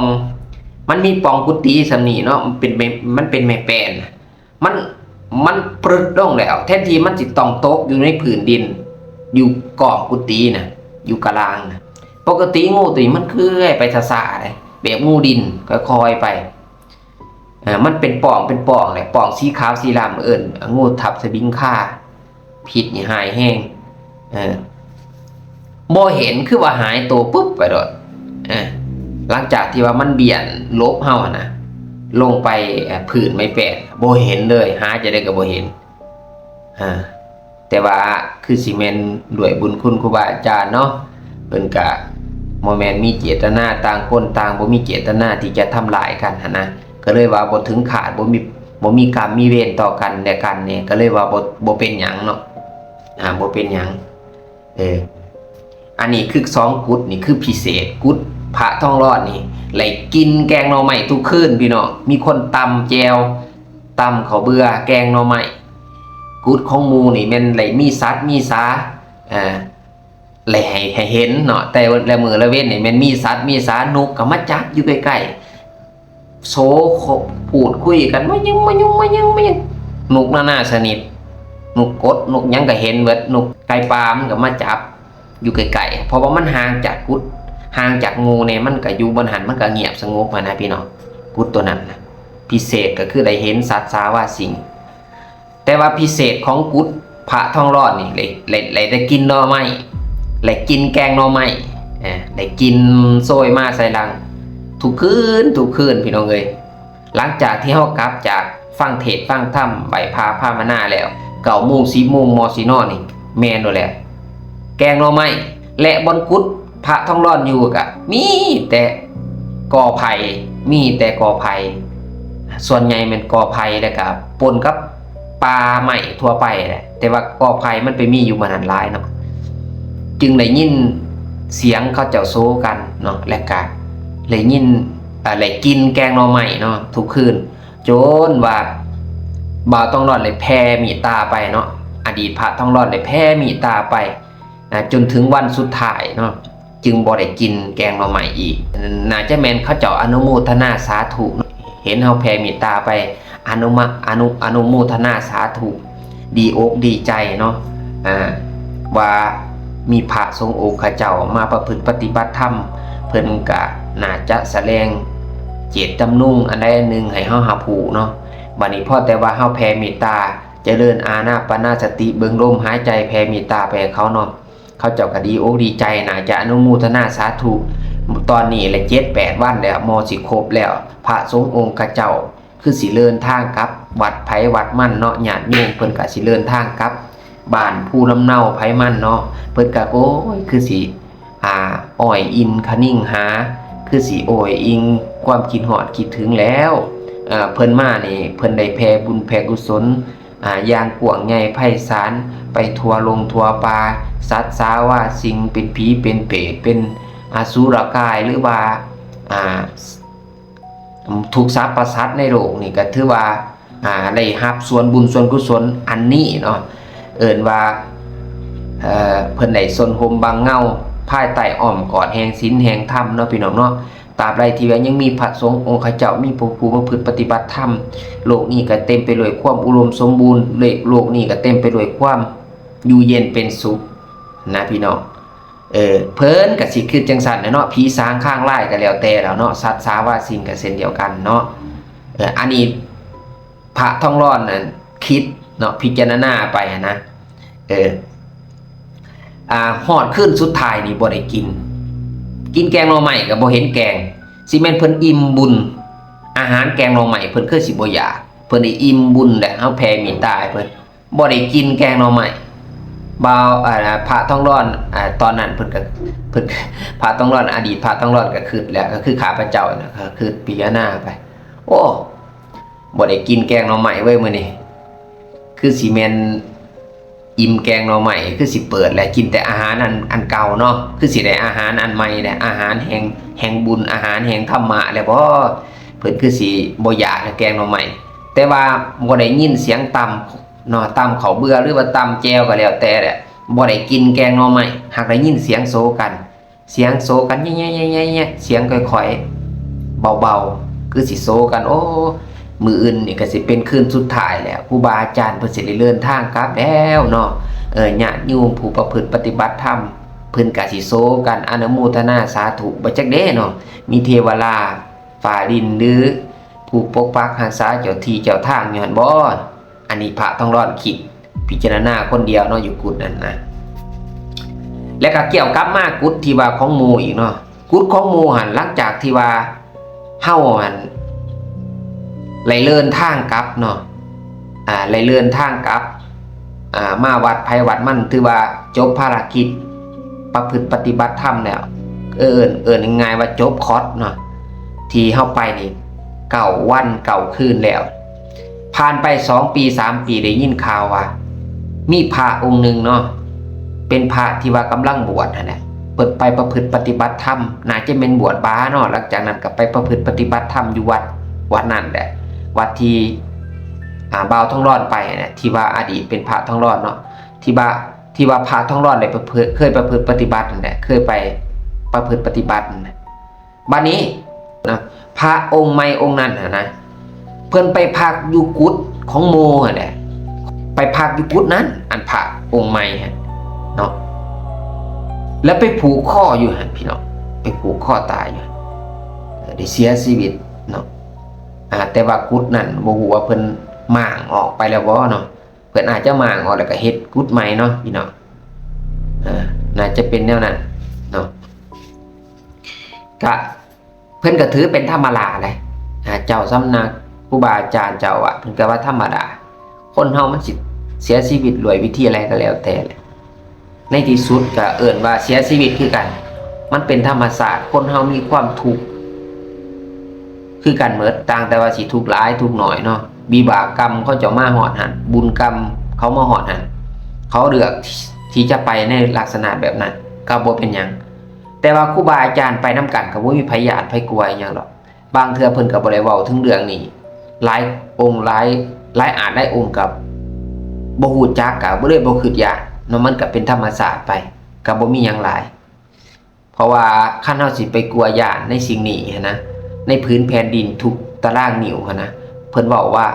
ມັນມີປ່ອງກຸຕິສ່ຳນີ້ເນາະ ມັນເປັນແມ່ ມັນເປັນແມ່ແປ້ນ ມັນ ມັນປຶດລົງແລ້ວ ແທນທີ່ມັນຊິຕ້ອງຕົກຢູ່ໃນພື້ນດິນ ຢູ່ກ້ອງກຸຕິນະ ຢູ່ກະລາງນະ. ປົກກະຕິງູໂຕນີ້ມັນເຄື່ອຍໄປຊ້າໆເດ້ ແບບງູດິນຄ່ອຍໆໄປ ເອີ ມັນເປັນປ່ອງເປັນປ່ອງແຫຼະ ປ່ອງສີຂາວສີດຳ ເອີ້ນງູທັບສະບິງຄາ ພິດນີ້ຮ້າຍແຮງ ເອີ ບໍ່ເຫັນ ຄືວ່າຫາຍໂຕປຶບໄປໂລດ. ເອີ ຫຼັງຈາກທີ່ວ່າມັນບ້ຽນຫຼົບເຮົາຫັ້ນນະ ລົງໄປ ເອີ ພື້ນໄມ້ແປ້ນ ບໍ່ເຫັນເລີຍ ຫາຈັ່ງໃດກະບໍ່ເຫັນ. ອາ ແຕ່ວ່າຄືຊິແມ່ນດ້ວຍບຸນຄຸນຄູບາອາຈານເນາະ ເພິ່ນກະບໍ່ແມ່ນມີເຈດຕະນາ ຕ່າງຄົນຕ່າງບໍ່ມີເຈດຕະນາທີ່ຈະທຳລາຍກັນຫັ້ນນະ ກະເລີຍວ່າບໍ່ເຖິງຄາດ ບໍ່ມີ ບໍ່ມີກຳມີເວນຕໍ່ກັນແລະກັນນີ້ ກະເລີຍວ່າບໍ່ ບໍ່ເປັນຫຍັງເນາະ ອາ ບໍ່ເປັນຫຍັງ. ເອີ ອັນນີ້ຄືສອງກຸດນີ້ຄືພິເສດ ກຸດພະທອງຫຼອດນີ້ ໄດ້ກິນແກງໜໍ່ໄມ້ທຸກຄືນພີ່ນ້ອງ ມີຄົນຕຳແຈ່ວ ຕຳເຂົ້າເບືອ ແກງໜໍ່ໄມ້. ກຸດຂອງໝູ່ນີ້ແມ່ນໄດ້ມີສັດມີສາ ເອີ ໄດ້ໃຫ້ ໃຫ້ເຫັນເນາະ ແຕ່ລະມື້ລະເວັນນີ້ແມ່ນມີສັດມີສາ ນົກກະມາຈັບຢູ່ໃກ້ໆ ໂສ ພູດຄຸຍກັນ ມາຍຶງ ມາຍຶງ ມາຍຶງ ມາຍຶງ ນົກນານາຊະນິດ ນົກກົດ ນົກຫຍັງກະເຫັນເບິດ ນົກໄກ່ປ່າມັນກະມາຈັບຢູ່ໃກ້ໆ ເພາະວ່າມັນຫ່າງຈາກກຸດ ຫ່າງຈາກໝູ່ແດ່ ມັນກະຢູ່ບ່ອນຫັ້ນ ມັນກະງຽບສະຫງົບຫັ້ນນະພີ່ນ້ອງ ກຸດໂຕນັ້ນນະ. ພິເສດກະຄືໄດ້ເຫັນສັດສາວາສິ່ງ ແຕ່ວ່າພິເສດຂອງກຸດພະທອງຫຼອດນີ້ ໄດ້ ໄດ້ ໄດ້ ໄດ້ກິນໜໍ່ໄມ້ ໄດ້ກິນແກງໜໍ່ໄມ້ ເອີ ໄດ້ກິນໂຊຍມາໃສ່ຫຼັງ ທຸກຄືນ ທຸກຄືນພີ່ນ້ອງເອີຍ. ຫຼັງຈາກທີ່ເຮົາກັບຈາກຟັງເທດຟັງທຳ ໄຫວ້ພະພາວະນາແລ້ວ ເກົ້າໂມງ ສິບໂມງ ໝໍຊິນອນນີ້ ແມ່ນໂລດແຫຼະ ແກງໜໍ່ໄມ້ ແລະ ບ່ອນກຸດພະທອງຫຼອດຢູ່ກະມີແຕ່ ກໍໄຜ່ ມີແຕ່ກໍໄຜ່ ສ່ວນໃຫຍ່ແມ່ນກໍໄຜ່ ແລ້ວກະປົນກັບປ່າໄມ້ທົ່ວໄປແຫຼະ ແຕ່ວ່າກໍໄຜ່ມັນໄປມີຢູ່ບ່ອນນັ້ນຫຼາຍເນາະ ຈຶ່ງໄດ້ຍິນສຽງເຂົາເຈົ້າໂຊກັນເນາະ ແລ້ວກະໄດ້ຍິນ ເອີ ໄດ້ກິນແກງໜໍ່ໄມ້ເນາະ ທຸກຄືນ ຈົນວ່າບ່າວທອງຫຼອດໄດ້ແຜ່ເມດຕາໄປເນາະ ອະດີດພະທອງຫຼອດໄດ້ແຜ່ເມດຕາໄປ ອາ ຈົນເຖິງວັນສຸດທ້າຍເນາະ ຈຶ່ງບໍ່ໄດ້ກິນແກງໜໍ່ໄມ້ອີກ. ໜ້າຈະແມ່ນເຂົາເຈົ້າອະນຸໂມທະນາສາທຸເນາະ ເຫັນເຮົາແຜ່ເມດຕາໄປ ອະນຸມະ ອະນຸ ອະນຸໂມທະນາສາທຸ ດີອົກດີໃຈເນາະ ອາ ວ່າມີພະສົງອົງຄະເຈົ້າມາປະພຶດປະຕິບັດທຳ ເພິ່ນກະໜ້າຈະສະແດງເຈດຈຳນົງອັນໃດອັນໜຶ່ງໃຫ້ເຮົາຮັບຮູ້ເນາະ. ບາດນີ້ພໍແຕ່ວ່າເຮົາແຜ່ເມດຕາ ຈະເລີນອານາປານະສະຕິ ເບິ່ງລົມຫາຍໃຈ ແຜ່ເມດຕາໄປໃຫ້ເຂົາເນາະ ເຂົາເຈົ້າກະດີອົກດີໃຈ ໜ້າຈະອະນຸໂມທະນາສາທຸ. ຕອນນີ້ລະເຈັດແປດວັນແລ້ວ ໝໍຊິຄົບແລ້ວ ພະສົງອົງຄະເຈົ້າຄືຊິເດີນທາງກັບວັດໃຜວັດມັນເນາະ ຍາດໂຍມເພິ່ນກະຊິເດີນທາງກັບບ້ານພູລຳເນົາໃຜມັນເນາະ ເພິ່ນກະ ໂອ້ຍ ຄືຊິ ອາ ອ້ອຍອິງຄະນິງຫາ ຄືຊິໂອ້ຍອິງຄວາມຄິດຮອດຄິດເຖິງແລ້ວ ເອີ ເພິ່ນມານີ້ ເພິ່ນໄດ້ແຜ່ບຸນແຜ່ກຸສົນ ອາ ຢ່າງກວ້າງໃຫຍ່ໄພສານ ໄປທົ່ວລົງທົ່ວປ່າ ສັດສາວາສິ່ງ ເປັນຜີເປັນເປດ ເປັນອະສຸລະກາຍ ຫຼືວ່າ ອາ ທຸກສັບປະສັດໃນໂລກນີ້ ກະຖືວ່າ ອາ ໄດ້ຮັບສ່ວນບຸນສ່ວນກຸສົນອັນນີ້ເນາະ ເອີ້ນວ່າ ເອີ ເພິ່ນໄດ້ສົນໂຮມບັງເງົາ ພາຍໃຕ້ອ້ອມກອດແຫ່ງສິນແຫ່ງທຳເນາະ ພີ່ນ້ອງເນາະ. ຕາບໃດທີ່ວ່າຍັງມີພະສົງອົງຄະເຈົ້າ ມີຜູ້ປະພຶດປະຕິບັດທຳ ໂລກນີ້ກະເຕັມໄປດ້ວຍຄວາມອຸດົມສົມບູນ ໂລກນີ້ກະເຕັມໄປດ້ວຍຄວາມຢູ່ເຢັນເປັນສຸກນະ ພີ່ນ້ອງ. ເອີ ເພິ່ນກະຊິຄິດຈັ່ງຊັ້ນແຫຼະເນາະ ຜີສາງຄາງລາຍກະແລ້ວແຕ່ແລ້ວເນາະ ສັດສາວາສິ່ງກະເຊັ່ນດຽວກັນເນາະ. ເອີ ອັນນີ້ພະທອງຫຼອດນັ້ນຄິດເນາະ ພິຈາລະນາໄປຫັ້ນນະ ເອີ ອາ ຮອດຄືນສຸດທ້າຍນີ້ບໍ່ໄດ້ກິນ ກິນແກງໜໍ່ໄມ້ກະບໍ່ເຫັນແກງ ຊິແມ່ນເພິ່ນອີ່ມບຸນ ອາຫານແກງໜໍ່ໄມ້ເພິ່ນຄືຊິບໍ່ຢາກ ເພິ່ນໄດ້ອີ່ມບຸນແລ້ວ ເຮົາແຜ່ເມດຕາໃຫ້ເພິ່ນ ບໍ່ໄດ້ກິນແກງໜໍ່ໄມ້. ບ່າວ ອາ ພະທອງຫຼອດ ອາ ຕອນນັ້ນເພິ່ນກະ ເພິ່ນ ພະທອງຫຼອດ ອະດີດພະທອງຫຼອດກະຄຶດແລ້ວ ກະຄືຂ້າພະເຈົ້ານະ ກະຄຶດພິຈາລະນາໄປ ໂອ້ ບໍ່ໄດ້ກິນແກງໜໍ່ໄມ້ເວີຍມື້ນີ້ ຄືຊິແມ່ນອີ່ມແກງໜໍ່ໄມ້ ຄືຊິເປີດແລ້ວ ກິນແຕ່ອາຫານອັນ ອັນເກົ່າເນາະ ຄືຊິໄດ້ອາຫານອັນໃໝ່ແລ້ວ ອາຫານແຫ່ງ ແຫ່ງບຸນ ອາຫານແຫ່ງທຳມະແລ້ວບໍ ເພິ່ນຄືຊິບໍ່ຢາກແກງໜໍ່ໄມ້. ແຕ່ວ່າບໍ່ໄດ້ຍິນສຽງຕຳເນາະ ຕຳເຂົ້າເບືອ ຫຼືວ່າຕຳແຈ່ວກະແລ້ວແຕ່ແຫຼະ ບໍ່ໄດ້ກິນແກງໜໍ່ໄມ້ ຫາກໄດ້ຍິນສຽງໂຊກັນ ສຽງໂຊກັນແຍະໆ ສຽງຄ່ອຍໆ ເບົາໆ ຄືຊິໂຊກັນ ໂອ້ ມື້ອື່ນນີ້ກະຊິເປັນຄືນສຸດທ້າຍແລ້ວ ຄູບາອາຈານເພິ່ນຊິໄດ້ເດີນທາງກັບແລ້ວເນາະ. ເອີ ຍາດໂຍມຜູ້ປະພຶດປະຕິບັດທຳ ເພິ່ນກະຊິໂຊກັນ ອະນຸໂມທະນາສາທຸ ບໍ່ຈັກເດ້ເນາະ ມີເທວະລາຟ້າດິນ ຫຼື ຜູ້ປົກປັກຮັກສາເຈົ້າທີ່ເຈົ້າທາງຢູ່ຫັ້ນບໍ? ອັນນີ້ພະທອງຫຼອດຄິດພິຈາລະນາຄົນດຽວເນາະ ຢູ່ກຸດນັ້ນນະ. ແລ້ວກໍກ່ຽວກັບມາກຸດທີ່ວ່າຂອງໝູ່ອີກເນາະ, ກຸດຂອງໝູ່ຫັ້ນ ຫຼັງຈາກທີ່ວ່າເຮົາຫັ້ນໄດ້ເດີນທາງກັບເນາະ, ອ່າ ໄດ້ເດີນທາງກັບ ອ່າ ມາວັດໃຜວັດມັນ ຖືວ່າຈົບພາລະກິດປະພຶດປະຕິບັດທຳແລ້ວ, ເອີ້ນ ເອີ້ນງ່າຍໆວ່າຈົບຄອດເນາະ ທີ່ເຮົາໄປນີ້ເກົ້າວັນເກົ້າຄືນແລ້ວ. ຜ່ານໄປສອງປີສາມປີ ໄດ້ຍິນຂ່າວວ່າມີພະອົງໜຶ່ງເນາະ ເປັນພະທີ່ວ່າກຳລັງບວດຫັ້ນແຫຼະ, ເພິ່ນໄປປະພຶດປະຕິບັດທຳ ໜ້າຈະແມ່ນບວດບາເນາະ, ຫຼັງຈາກນັ້ນກໍໄປປະພຶດປະຕິບັດທຳຢູ່ວັດ ວັດນັ້ນແຫຼະ, ວັດທີ່ ອ່າ ບ່າວທອງຫຼອນໄປຫັ້ນແຫຼະ ທີ່ວ່າອະດີດເປັນພະທອງຫຼອນເນາະ, ທີ່ວ່າ ທີ່ວ່າພະທອງຫຼອນໄດ້ປະພຶດ ເຄີຍປະພຶດປະຕິບັດຫັ້ນແຫຼະ, ເຄີຍໄປປະພຶດປະຕິບັດຫັ້ນແຫຼະ. ບັດນີ້ນະ ພະອົງໃໝ່ອົງນັ້ນຫັ້ນນະ ເພິ່ນໄປພັກຢູ່ກຸດຂອງໝູ່ຫັ້ນແຫຼະ, ໄປພັກຢູ່ກຸດນັ້ນ ອັນພະອົງໃໝ່ຫັ້ນເນາະ, ແລ້ວໄປຜູກຄໍຢູ່ຫັ້ນພີ່ນ້ອງ, ໄປຜູກຄໍຕາຍຢູ່ຫັ້ນ, ໄດ້ເສຍຊີວິດເນາະ. ອ່າ ແຕ່ວ່າກຸດນັ້ນບໍ່ຮູ້ວ່າເພິ່ນມ້າງອອກໄປແລ້ວບໍ່ເນາະ, ເພິ່ນອາດຈະມ້າງອອກແລ້ວກໍເຮັດກຸດໃໝ່ເນາະພີ່ນ້ອງ, ເອີ ໜ້າຈະເປັນແນວນັ້ນເນາະ. ກະ ເພິ່ນກໍຖືເປັນທຳມະດາແຫຼະ, ອ່າ ເຈົ້າສຳນັກ ຄູບາອາຈານ ເຈົ້າອາວາດ ເພິ່ນກໍວ່າທຳມະດາ, ຄົນເຮົາມັນຊິເສຍຊີວິດດ້ວຍວິທີໃດກໍແລ້ວແຕ່ແຫຼະ, ໃນທີ່ສຸດກໍເອີ້ນວ່າເສຍຊີວິດຄືກັນ, ມັນເປັນທຳມະຊາດ, ຄົນເຮົາມີຄວາມທຸກຄືກັນໝົດ, ຕ່າງແຕ່ວ່າຊິທຸກຫຼາຍທຸກໜ້ອຍເນາະ, ວິບາກກຳເຂົາເຈົ້າມາຮອດຫັ້ນ, ບຸນກຳເຂົາມາຮອດຫັ້ນ, ເຂົາເລືອກທີ່ຈະໄປໃນລັກສະນະແບບນັ້ນ ກໍບໍ່ເປັນຫຍັງ. ແຕ່ວ່າຄູບາອາຈານໄປນຳກັນກໍບໍ່ມີໃຜຢ້ານໃຜກົວອີ່ຫຍັງດອກ, ບາງເທື່ອເພິ່ນກໍບໍ່ໄດ້ເວົ້າເຖິງເລື່ອງນີ້, ຫຼາຍອົງ ຫຼາຍ ຫຼາຍອາດຫຼາຍອົງກໍບໍ່ຮູ້ຈັກ ກໍບໍ່ໄດ້ ບໍ່ຄິດຢ້ານເນາະ, ມັນກໍເປັນທຳມະຊາດໄປ ກໍບໍ່ມີຫຍັງຫຼາຍ. ເພາະວ່າຄັນເຮົາຊິໄປກົວຢ້ານໃນສິ່ງນີ້ຫັ້ນນະ, ໃນຜືນແຜ່ນດິນທຸກຕາລາງນິ້ວຫັ້ນນະ, ເພິ່ນເວົ້າວ່າ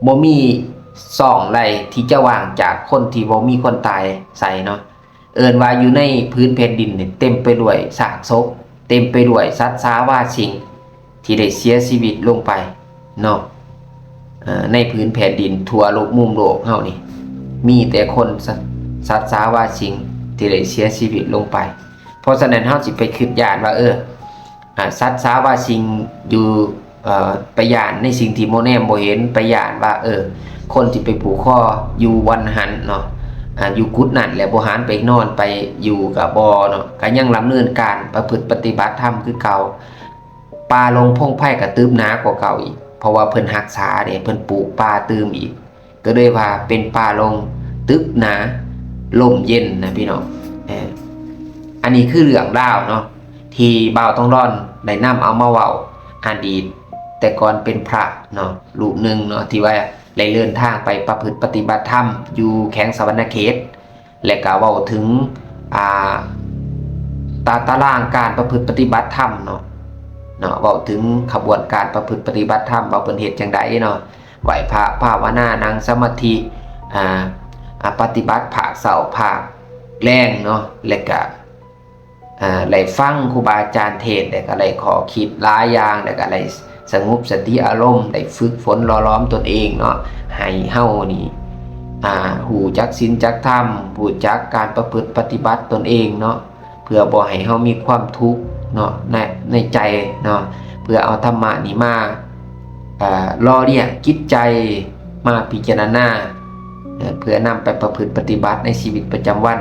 ບໍ່ມີຊ່ອງໃດທີ່ຈະວ່າງຈາກຄົນທີ່ບໍ່ມີຄົນຕາຍໃສ່ເນາະ. ເອີ້ນວ່າຢູ່ໃນຜືນແຜ່ນດິນນີ້ເຕັມໄປດ້ວຍຊາກສົບ, ເຕັມໄປດ້ວຍສັດສາວາສິ່ງທີ່ໄດ້ເສຍຊີວິດລົງໄປເນາະ. ເອີ ໃນຜືນແຜ່ນດິນທົ່ວໂລກ ມຸມໂລກເຮົານີ້ ມີແຕ່ຄົນ ສ- ສັດສາວາສິ່ງທີ່ໄດ້ເສຍຊີວິດລົງໄປ. ເພາະສະນັ້ນເຮົາຊິໄປຄິດຢ້ານວ່າ ເອີ ອາ ສັດສາວາສິ່ງຢູ່ ເອີ ໄປຢ້ານໃນສິ່ງທີ່ບໍ່ແນມບໍ່ເຫັນ, ໄປຢ້ານວ່າ ເອີ ຄົນທີ່ໄປຜູກຄໍຢູ່ວັນຫັ້ນເນາະ, ອາ ຢູ່ກຸດນັ້ນແຫຼະ, ບໍ່ຫັນໄປນອນໄປຢູ່ກະບໍ່ເນາະ, ກະຍັງດຳເນີນການປະພຶດປະຕິບັດທຳຄືເກົ່າ. ປ່າດົງພົງໄພກະຕຶບໜາກວ່າເກົ່າອີກ, ເພາະວ່າເພິ່ນຮັກສາເດ້, ເພິ່ນປູກປ່າຕື່ມອີກ. ກໍເລີຍວ່າເປັນປ່າດົງຕຶບໜາ ລົມເຢັນນະພີ່ນ້ອງ. ເອີ ອັນນີ້ຄືເລື່ອງລາວເນາະ ທີ່ບ່າວທອງຫຼອນໄດ້ນຳເອົາມາເວົ້າ. ອະດີດແຕ່ກ່ອນເປັນພະເນາະ ຮູບໜຶ່ງເນາະ ທີ່ວ່າໄດ້ເດີນທາງໄປປະພຶດປະຕິບັດທຳຢູ່ແຂວງສະຫວັນນະເຂດ ແລະກະເວົ້າເຖິງ ອ່າ ຕາ ຕາລາງການປະພຶດປະຕິບັດທຳເນາະ ເນາະ ເວົ້າເຖິງຂະບວນການປະພຶດປະຕິບັດທຳ ວ່າເພິ່ນເຮັດຈັ່ງໃດເນາະ. ໄຫວ້ພະ ພາວະນາ ນັ່ງສະມາທິ ອາ ອາ ປະຕິບັດພາກເຊົ້າພາກແລງເນາະ ແລະກະ ອາ ໄດ້ຟັງຄູບາອາຈານເທດ ແລະກະໄດ້ຂໍ້ຄິດຫຼາຍຢ່າງ ແລະກະໄດ້ສະຫງົບສະຕິອາລົມ ໄດ້ຝຶກຝົນຫຼໍ່ຫຼອມຕົນເອງເນາະ ໃຫ້ເຮົານີ້ ອາ ຮູ້ຈັກສິນຈັກທຳ ຮູ້ຈັກການປະພຶດປະຕິບັດຕົນເອງເນາະ ເພື່ອບໍ່ໃຫ້ເຮົາມີຄວາມທຸກເນາະ ໃນ ໃນໃຈເນາະ ເພື່ອເອົາທຳມະນີ້ມາ ອ່າ ຫຼໍ່ລ້ຽງຈິດໃຈ ມາພິຈາລະນາ ເພື່ອນຳໄປປະພຶດປະຕິບັດໃນຊີວິດປະຈຳວັນ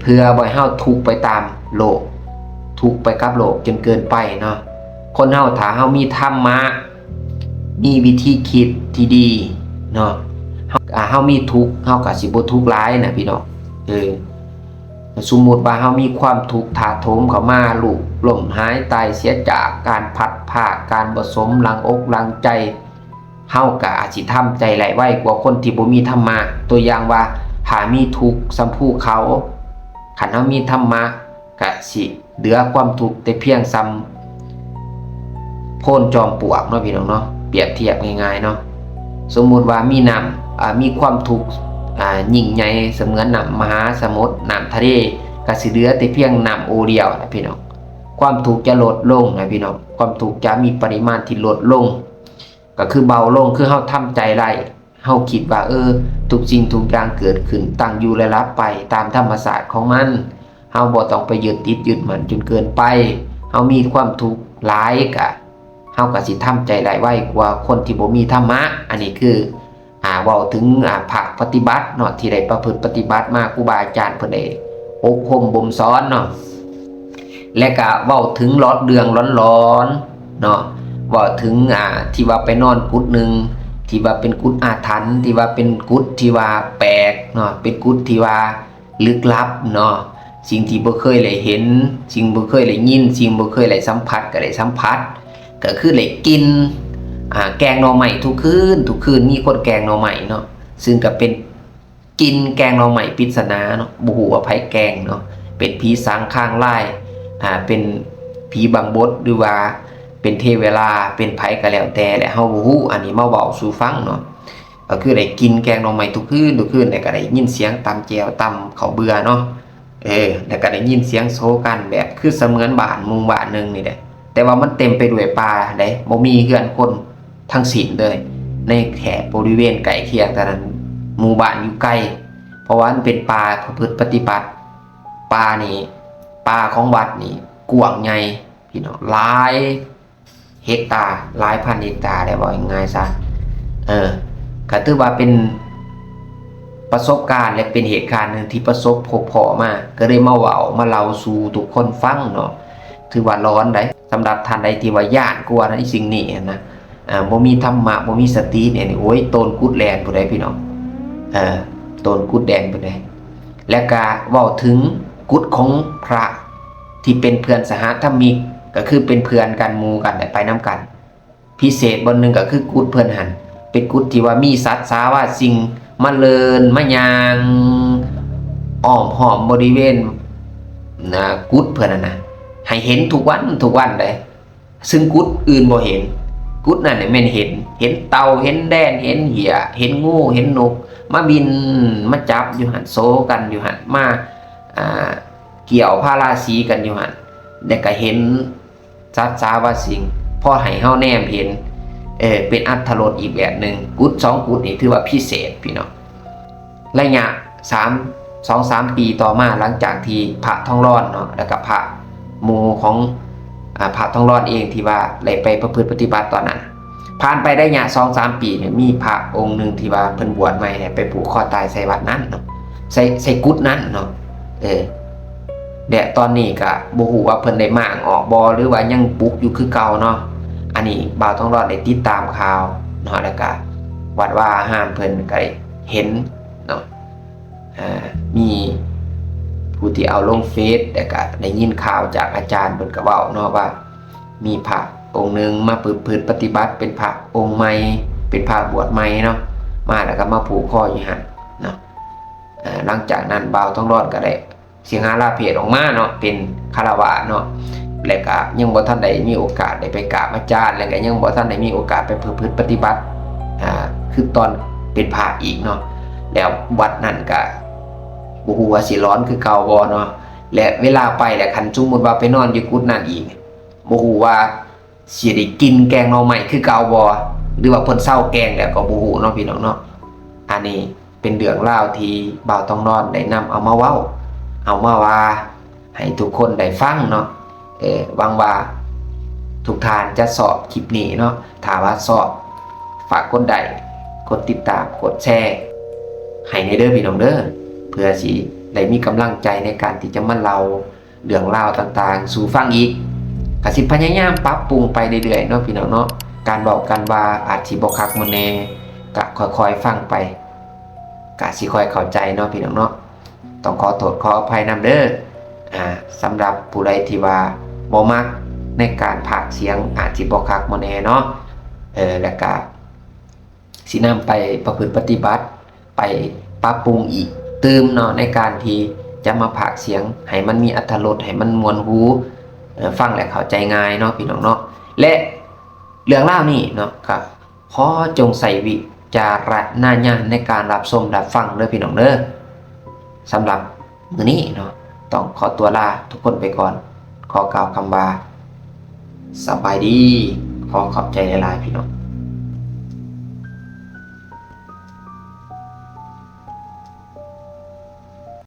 ເພື່ອບໍ່ໃຫ້ເຮົາທຸກໄປຕາມໂລກ ທຸກໄປກັບໂລກຈົນເກີນໄປເນາະ. ຄົນເຮົາຖ້າເຮົາມີທຳມະ ມີວິທີຄິດທີ່ດີເນາະ ເຮົາ ເຮົາມີທຸກ ເຮົາກໍຊິບໍ່ທຸກຫຼາຍນະພີ່ນ້ອງ. ເອີ ສົມມຸດວ່າເຮົາມີຄວາມທຸກຖາໂຖມເຂົ້າມາ ລູກລົ້ມຫາຍຕາຍເສຍຈາກ ການພັດພາກ ການບໍ່ສົມດັ່ງອົກດັ່ງໃຈ ເຮົາກໍອາດຊິທຳໃຈໄດ້ໄວກວ່າຄົນທີ່ບໍ່ມີທຳມະ. ຕົວຢ່າງວ່າ ຖ້າມີທຸກສ່ຳພູເຂົາ ຄັນເຮົາມີທຳມະ ກະຊິເຫຼືອຄວາມທຸກແຕ່ພຽງສ່ຳໂພນຈອມປວກເນາະ ພີ່ນ້ອງເນາະ. ປຽບທຽບງ່າຍໆເນາະ ສົມມຸດວ່າມີນ້ຳ ອາ ມີຄວາມທຸກ ອາ ຍິ່ງໃຫຍ່ສະເໝືອນນ້ຳມະຫາສະໝຸດ ນ້ຳທະເລ ກະຊິເຫຼືອແຕ່ພຽງນ້ຳໂອດຽວນະພີ່ນ້ອງ. ຄວາມທຸກຈະລົດລົງນະພີ່ນ້ອງ ຄວາມທຸກຈະມີປະລິມານທີ່ລົດລົງ ກໍຄືເບົາລົງ ຄືເຮົາທຳໃຈໄດ້ ເຮົາຄິດວ່າ ເອີ ທຸກສິ່ງທຸກຢ່າງເກີດຂຶ້ນຕັ້ງຢູ່ ແລະ ດັບໄປຕາມທຳມະຊາດຂອງມັນ. ຮົາບໍ່ຕ້ອງໄປຍຶດຕິດຍຶດໝັ້ນຈົນເກີນໄປ. ເຮົາມີຄວາມທຸກຫຼາຍກະ ເຮົາກໍຊິທຳໃຈໄດ້ໄວກວ່າຄົນທີ່ບໍ່ມີທຳມະ. ອັນນີ້ຄື ອ່າ ເວົ້າເຖິງ ອ່າ ພາກປະຕິບັດເນາະ ທີ່ໄດ້ປະພຶດປະຕິບັດມາ, ຄູບາອາຈານເພິ່ນໄດ້ອົບຮົມບົ່ມສອນເນາະ. ແລະກະເວົ້າເຖິງຫຼອດເລື່ອງຫຼອນໆເນາະ, ເວົ້າເຖິງ ອ່າ ທີ່ວ່າໄປນອນກຸດໜຶ່ງ ທີ່ວ່າເປັນກຸດອາຖັນ, ທີ່ວ່າເປັນກຸດທີ່ວ່າແປກເນາະ, ເປັນກຸດທີ່ວ່າ ລຶກລັບເນາະ, ສິ່ງທີ່ບໍ່ເຄີຍໄດ້ເຫັນ, ສິ່ງບໍ່ເຄີຍໄດ້ຍິນ, ສິ່ງບໍ່ເຄີຍໄດ້ສຳຜັດ ກໍໄດ້ສຳຜັດ, ກໍຄືໄດ້ກິ່ນ ອ່າ ແກງໜໍ່ໄມ້ທຸກຄືນ, ທຸກຄືນມີຄົນແກງໜໍ່ໄມ້ເນາະ, ຊຶ່ງກໍເປັນກິ່ນແກງໜໍ່ໄມ້ປິດສະໜາເນາະ, ບໍ່ຮູ້ວ່າໃຜແກງເນາະ, ເປັນຜີສາງຄາງລາຍ ອ່າ ເປັນຜີບັງບົດ ຫຼືວ່າເປັນເທວະລາ ເປັນໃຜກໍແລ້ວແຕ່ແຫຼະ ເຮົາບໍ່ຮູ້. ອັນນີ້ມາເວົ້າສູ່ຟັງເນາະ. ກໍຄືໄດ້ກິນແກງໜໍ່ໄມ້ທຸກຄືນ ທຸກຄືນ ແລ້ວກໍໄດ້ຍິນສຽງຕຳແຈ່ວ ຕຳເຂົ້າເບືອເນາະ. ເອີ ແລ້ວກໍໄດ້ຍິນສຽງໂຊກັນ ແບບຄືສະເໝືອນບ້ານໝູ່ບ້ານໜຶ່ງນີ້ແຫຼະ, ແຕ່ວ່າມັນເຕັມໄປດ້ວຍປ່າເດ້, ບໍ່ມີເຮືອນຄົນທັງສິ້ນເລີຍ ໃນແຖບບໍລິເວນໃກ້ຄຽງເທົ່ານັ້ນ, ໝູ່ບ້ານຢູ່ໄກ, ເພາະວ່າມັນເປັນປ່າປະພຶດປະຕິບັດ. ປ່ານີ້ ປ່າຂອງວັດນີ້ກວ້າງໃຫຍ່ ພີ່ນ້ອງ, ຫຼາຍ ເຮັກຕາ ຫຼາຍພັນເຮັກຕາແຫຼະ ເວົ້າງ່າຍໆຊະ. ເອີ ກໍຖືວ່າເປັນປະສົບການ ແລະ ເປັນເຫດການໜຶ່ງທີ່ປະສົບພົບພໍ້ມາ, ກໍເລີຍມາເວົ້າມາເລົ່າສູ່ທຸກຄົນຟັງເນາະ. ຖືວ່າຫຼອນໃດ໋ ສຳລັບທ່ານໃດທີ່ວ່າຢ້ານກົວໃນສິ່ງນີ້ຫັ້ນນະ, ອ່າ ບໍ່ມີທຳມະ ບໍ່ມີສະຕິນີ້ ໂອ້ຍ ໂຕນກຸດແລ່ນພຸ້ນໃດ໋ ພີ່ນ້ອງ, ເອີ ໂຕນກຸດແລ່ນພຸ້ນໃດ໋. ແລ້ວກະເວົ້າເຖິງກຸດຂອງພະທີ່ເປັນເພື່ອນສະຫະທຳມິກ, ກໍຄືເປັນເພື່ອນກັນ ໝູ່ກັນ ແລະ ໄປນຳກັນ. ພິເສດບ່ອນໜຶ່ງກໍຄືກຸດເພິ່ນຫັ້ນ ເປັນກຸດທີ່ວ່າມີສັດສາວາສິ່ງມາເລີນມາຍ່າງອ້ອມຫ້ອມບໍລິເວນ ນະ ກຸດເພິ່ນຫັ້ນນະ ໃຫ້ເຫັນທຸກວັນ ທຸກວັນເດ້. ຊຶ່ງກຸດອື່ນບໍ່ເຫັນ, ກຸດນັ້ນແມ່ນເຫັນ, ເຫັນເຕົ່າ ເຫັນແດນ ເຫັນເຫື່ອ ເຫັນງູ ເຫັນນົກ ມາບິນມາຈັບຢູ່ຫັ້ນ ໂຊກັນຢູ່ຫັ້ນ ມາ ອ່າ ກ່ຽວພາລາສີກັນຢູ່ຫັ້ນ, ແລ້ວກໍເຫັນສັດສາວາສິ່ງ ພໍໃຫ້ເຮົາແນມເຫັນ ເອີ ເປັນອັດຖະລົດອີກແບບໜຶ່ງ. ກຸດສອງກຸດນີ້ຖືວ່າພິເສດ ພີ່ນ້ອງ. ໄລຍະສາມ ສອງສາມປີຕໍ່ມາ ຫຼັງຈາກທີ່ພະທອງຫຼອນເນາະ ແລ້ວກໍພະໝູ່ຂອງ ອາ ພະທອງຫຼອນເອງທີ່ວ່າໄດ້ໄປປະພຶດປະຕິບັດຕອນນັ້ນ, ຜ່ານໄປໄລຍະສອງສາມປີນີ້ ມີພະອົງໜຶ່ງທີ່ວ່າເພິ່ນບວດໃໝ່ ໄດ້ໄປຜູກຄໍຕາຍໃສ່ວັດນັ້ນເນາະ, ໃສ່ ໃສ່ກຸດນັ້ນເນາະ. ເອີ ແລະ ຕອນນີ້ກໍບໍ່ຮູ້ວ່າເພິ່ນໄດ້ມ້າງອອກບໍ່ ຫຼືວ່າຍັງປຸກຢູ່ຄືເກົ່າເນາະ. ອັນນີ້ບ່າວທອງຫຼອນໄດ້ຕິດຕາມຂ່າວເນາະ, ແລ້ວກໍວັດວາອາຮາມເພິ່ນກໍເຫັນເນາະ. ເອີ ມີຜູ້ທີ່ເອົາລົງເຟສ ແລ້ວກະໄດ້ຍິນຂ່າວຈາກອາຈານເພິ່ນກະເວົ້າເນາະ ວ່າມີພະອົງໜຶ່ງມາປຶກພຶດປະຕິບັດ ເປັນພະອົງໃໝ່ ເປັນພະບວດໃໝ່ເນາະ, ມາແລ້ວກະມາຜູກຄໍຢູ່ຫັ້ນເນາະ. ເອີ ຫຼັງຈາກນັ້ນບ່າວທອງຫຼອນກະໄດ້ສິກຂາລາເພດອອກມາເນາະ ເປັນຄາລະວາດເນາະ, ແລ້ວກະຍັງບໍ່ທັນໄດ້ມີໂອກາດໄດ້ໄປກາບອາຈານ ແລ້ວກະຍັງບໍ່ທັນໄດ້ມີໂອກາດໄປປະພຶດປະຕິບັດ ອ່າ ຄືຕອນເປັນພະອີກເນາະ. ແລ້ວວັດນັ້ນກະ ບໍ່ຮູ້ວ່າຊິຫຼອນຄືເກົ່າບໍ່ເນາະ ແລະ ເວລາໄປແລ້ວ ຄັນສົມມຸດວ່າໄປນອນຢູ່ກຸດນັ້ນອີກ ບໍ່ຮູ້ວ່າຊິໄດ້ກິນແກງໜໍ່ໄມ້ຄືເກົ່າບໍ່ ຫຼືວ່າເພິ່ນເຊົາແກງແລ້ວກໍບໍ່ຮູ້ເນາະ ພີ່ນ້ອງເນາະ. ອັນນີ້ເປັນເລື່ອງລາວທີ່ບ່າວທອງຫຼອນໄດ້ນຳເອົາມາເວົ້າ ເອົາມາວ່າ ໃຫ້ທຸກຄົນໄດ້ຟັງເນາະ. ເອີ ຫວັງວ່າທຸກທ່ານຈະຊອບຄລິບນີ້ເນາະ, ຖ້າວ່າຊອບ ຝາກກົດໄລ້ ກົດຕິດຕາມ ກົດແຊໃຫ້ແດ່ເດີພີ່ນ້ອງເດີ, ເພື່ອຊິໄດ້ມີກຳລັງໃຈໃນການທີ່ຈະມາເລົ່າເລື່ອງລາວຕ່າງໆສູ່ຟັງອີກ. ກະຊິພະຍາຍາມປັບປຸງໄປເລື້ອຍໆເນາະ ພີ່ນ້ອງເນາະ, ການເວົ້າການວ່າອາດຊິບໍ່ຄັກບໍ່ແນ່ ກະຄ່ອຍໆຟັງໄປ ກະຊິຄ່ອຍເຂົ້າໃຈເນາະ ພີ່ນ້ອງເນາະ. ຕ້ອງຂໍໂທດຂໍອະໄພນຳເດີ ອ່າ ສຳລັບຜູ້ໃດທີ່ວ່າບໍ່ມັກໃນການພາກສຽງ ອາດຊິບໍ່ຄັກບໍ່ແນ່ເນາະ. ເອີ ແລ້ວກະຊິນຳໄປປະພຶດປະຕິບັດ ໄປປັບປຸງອີກຕື່ມເນາະ ໃນການທີ່ຈະມາພາກສຽງໃຫ້ມັນມີອັດຖະລົດ ໃຫ້ມັນມ່ວນຫູ ເອີ ຟັງແລ້ວເຂົ້າໃຈງ່າຍເນາະ ພີ່ນ້ອງເນາະ. ແລະ ເລື່ອງລາວນີ້ເນາະ ກໍຂໍຈົ່ງໃຊ້ວິຈາລະນະຍານໃນການຮັບຊົມຮັບຟັງເດີ ພີ່ນ້ອງເດີ. ສຳລັບມື້ນີ້ເນາະ ຕ້ອງຂໍຕົວລາທຸກຄົນໄປກ່ອນ, ຂໍກ່າວຄຳວ່າ ສະບາຍດີ, ຂໍຂອບໃຈຫຼາຍໆ ພີ່ນ້ອງ.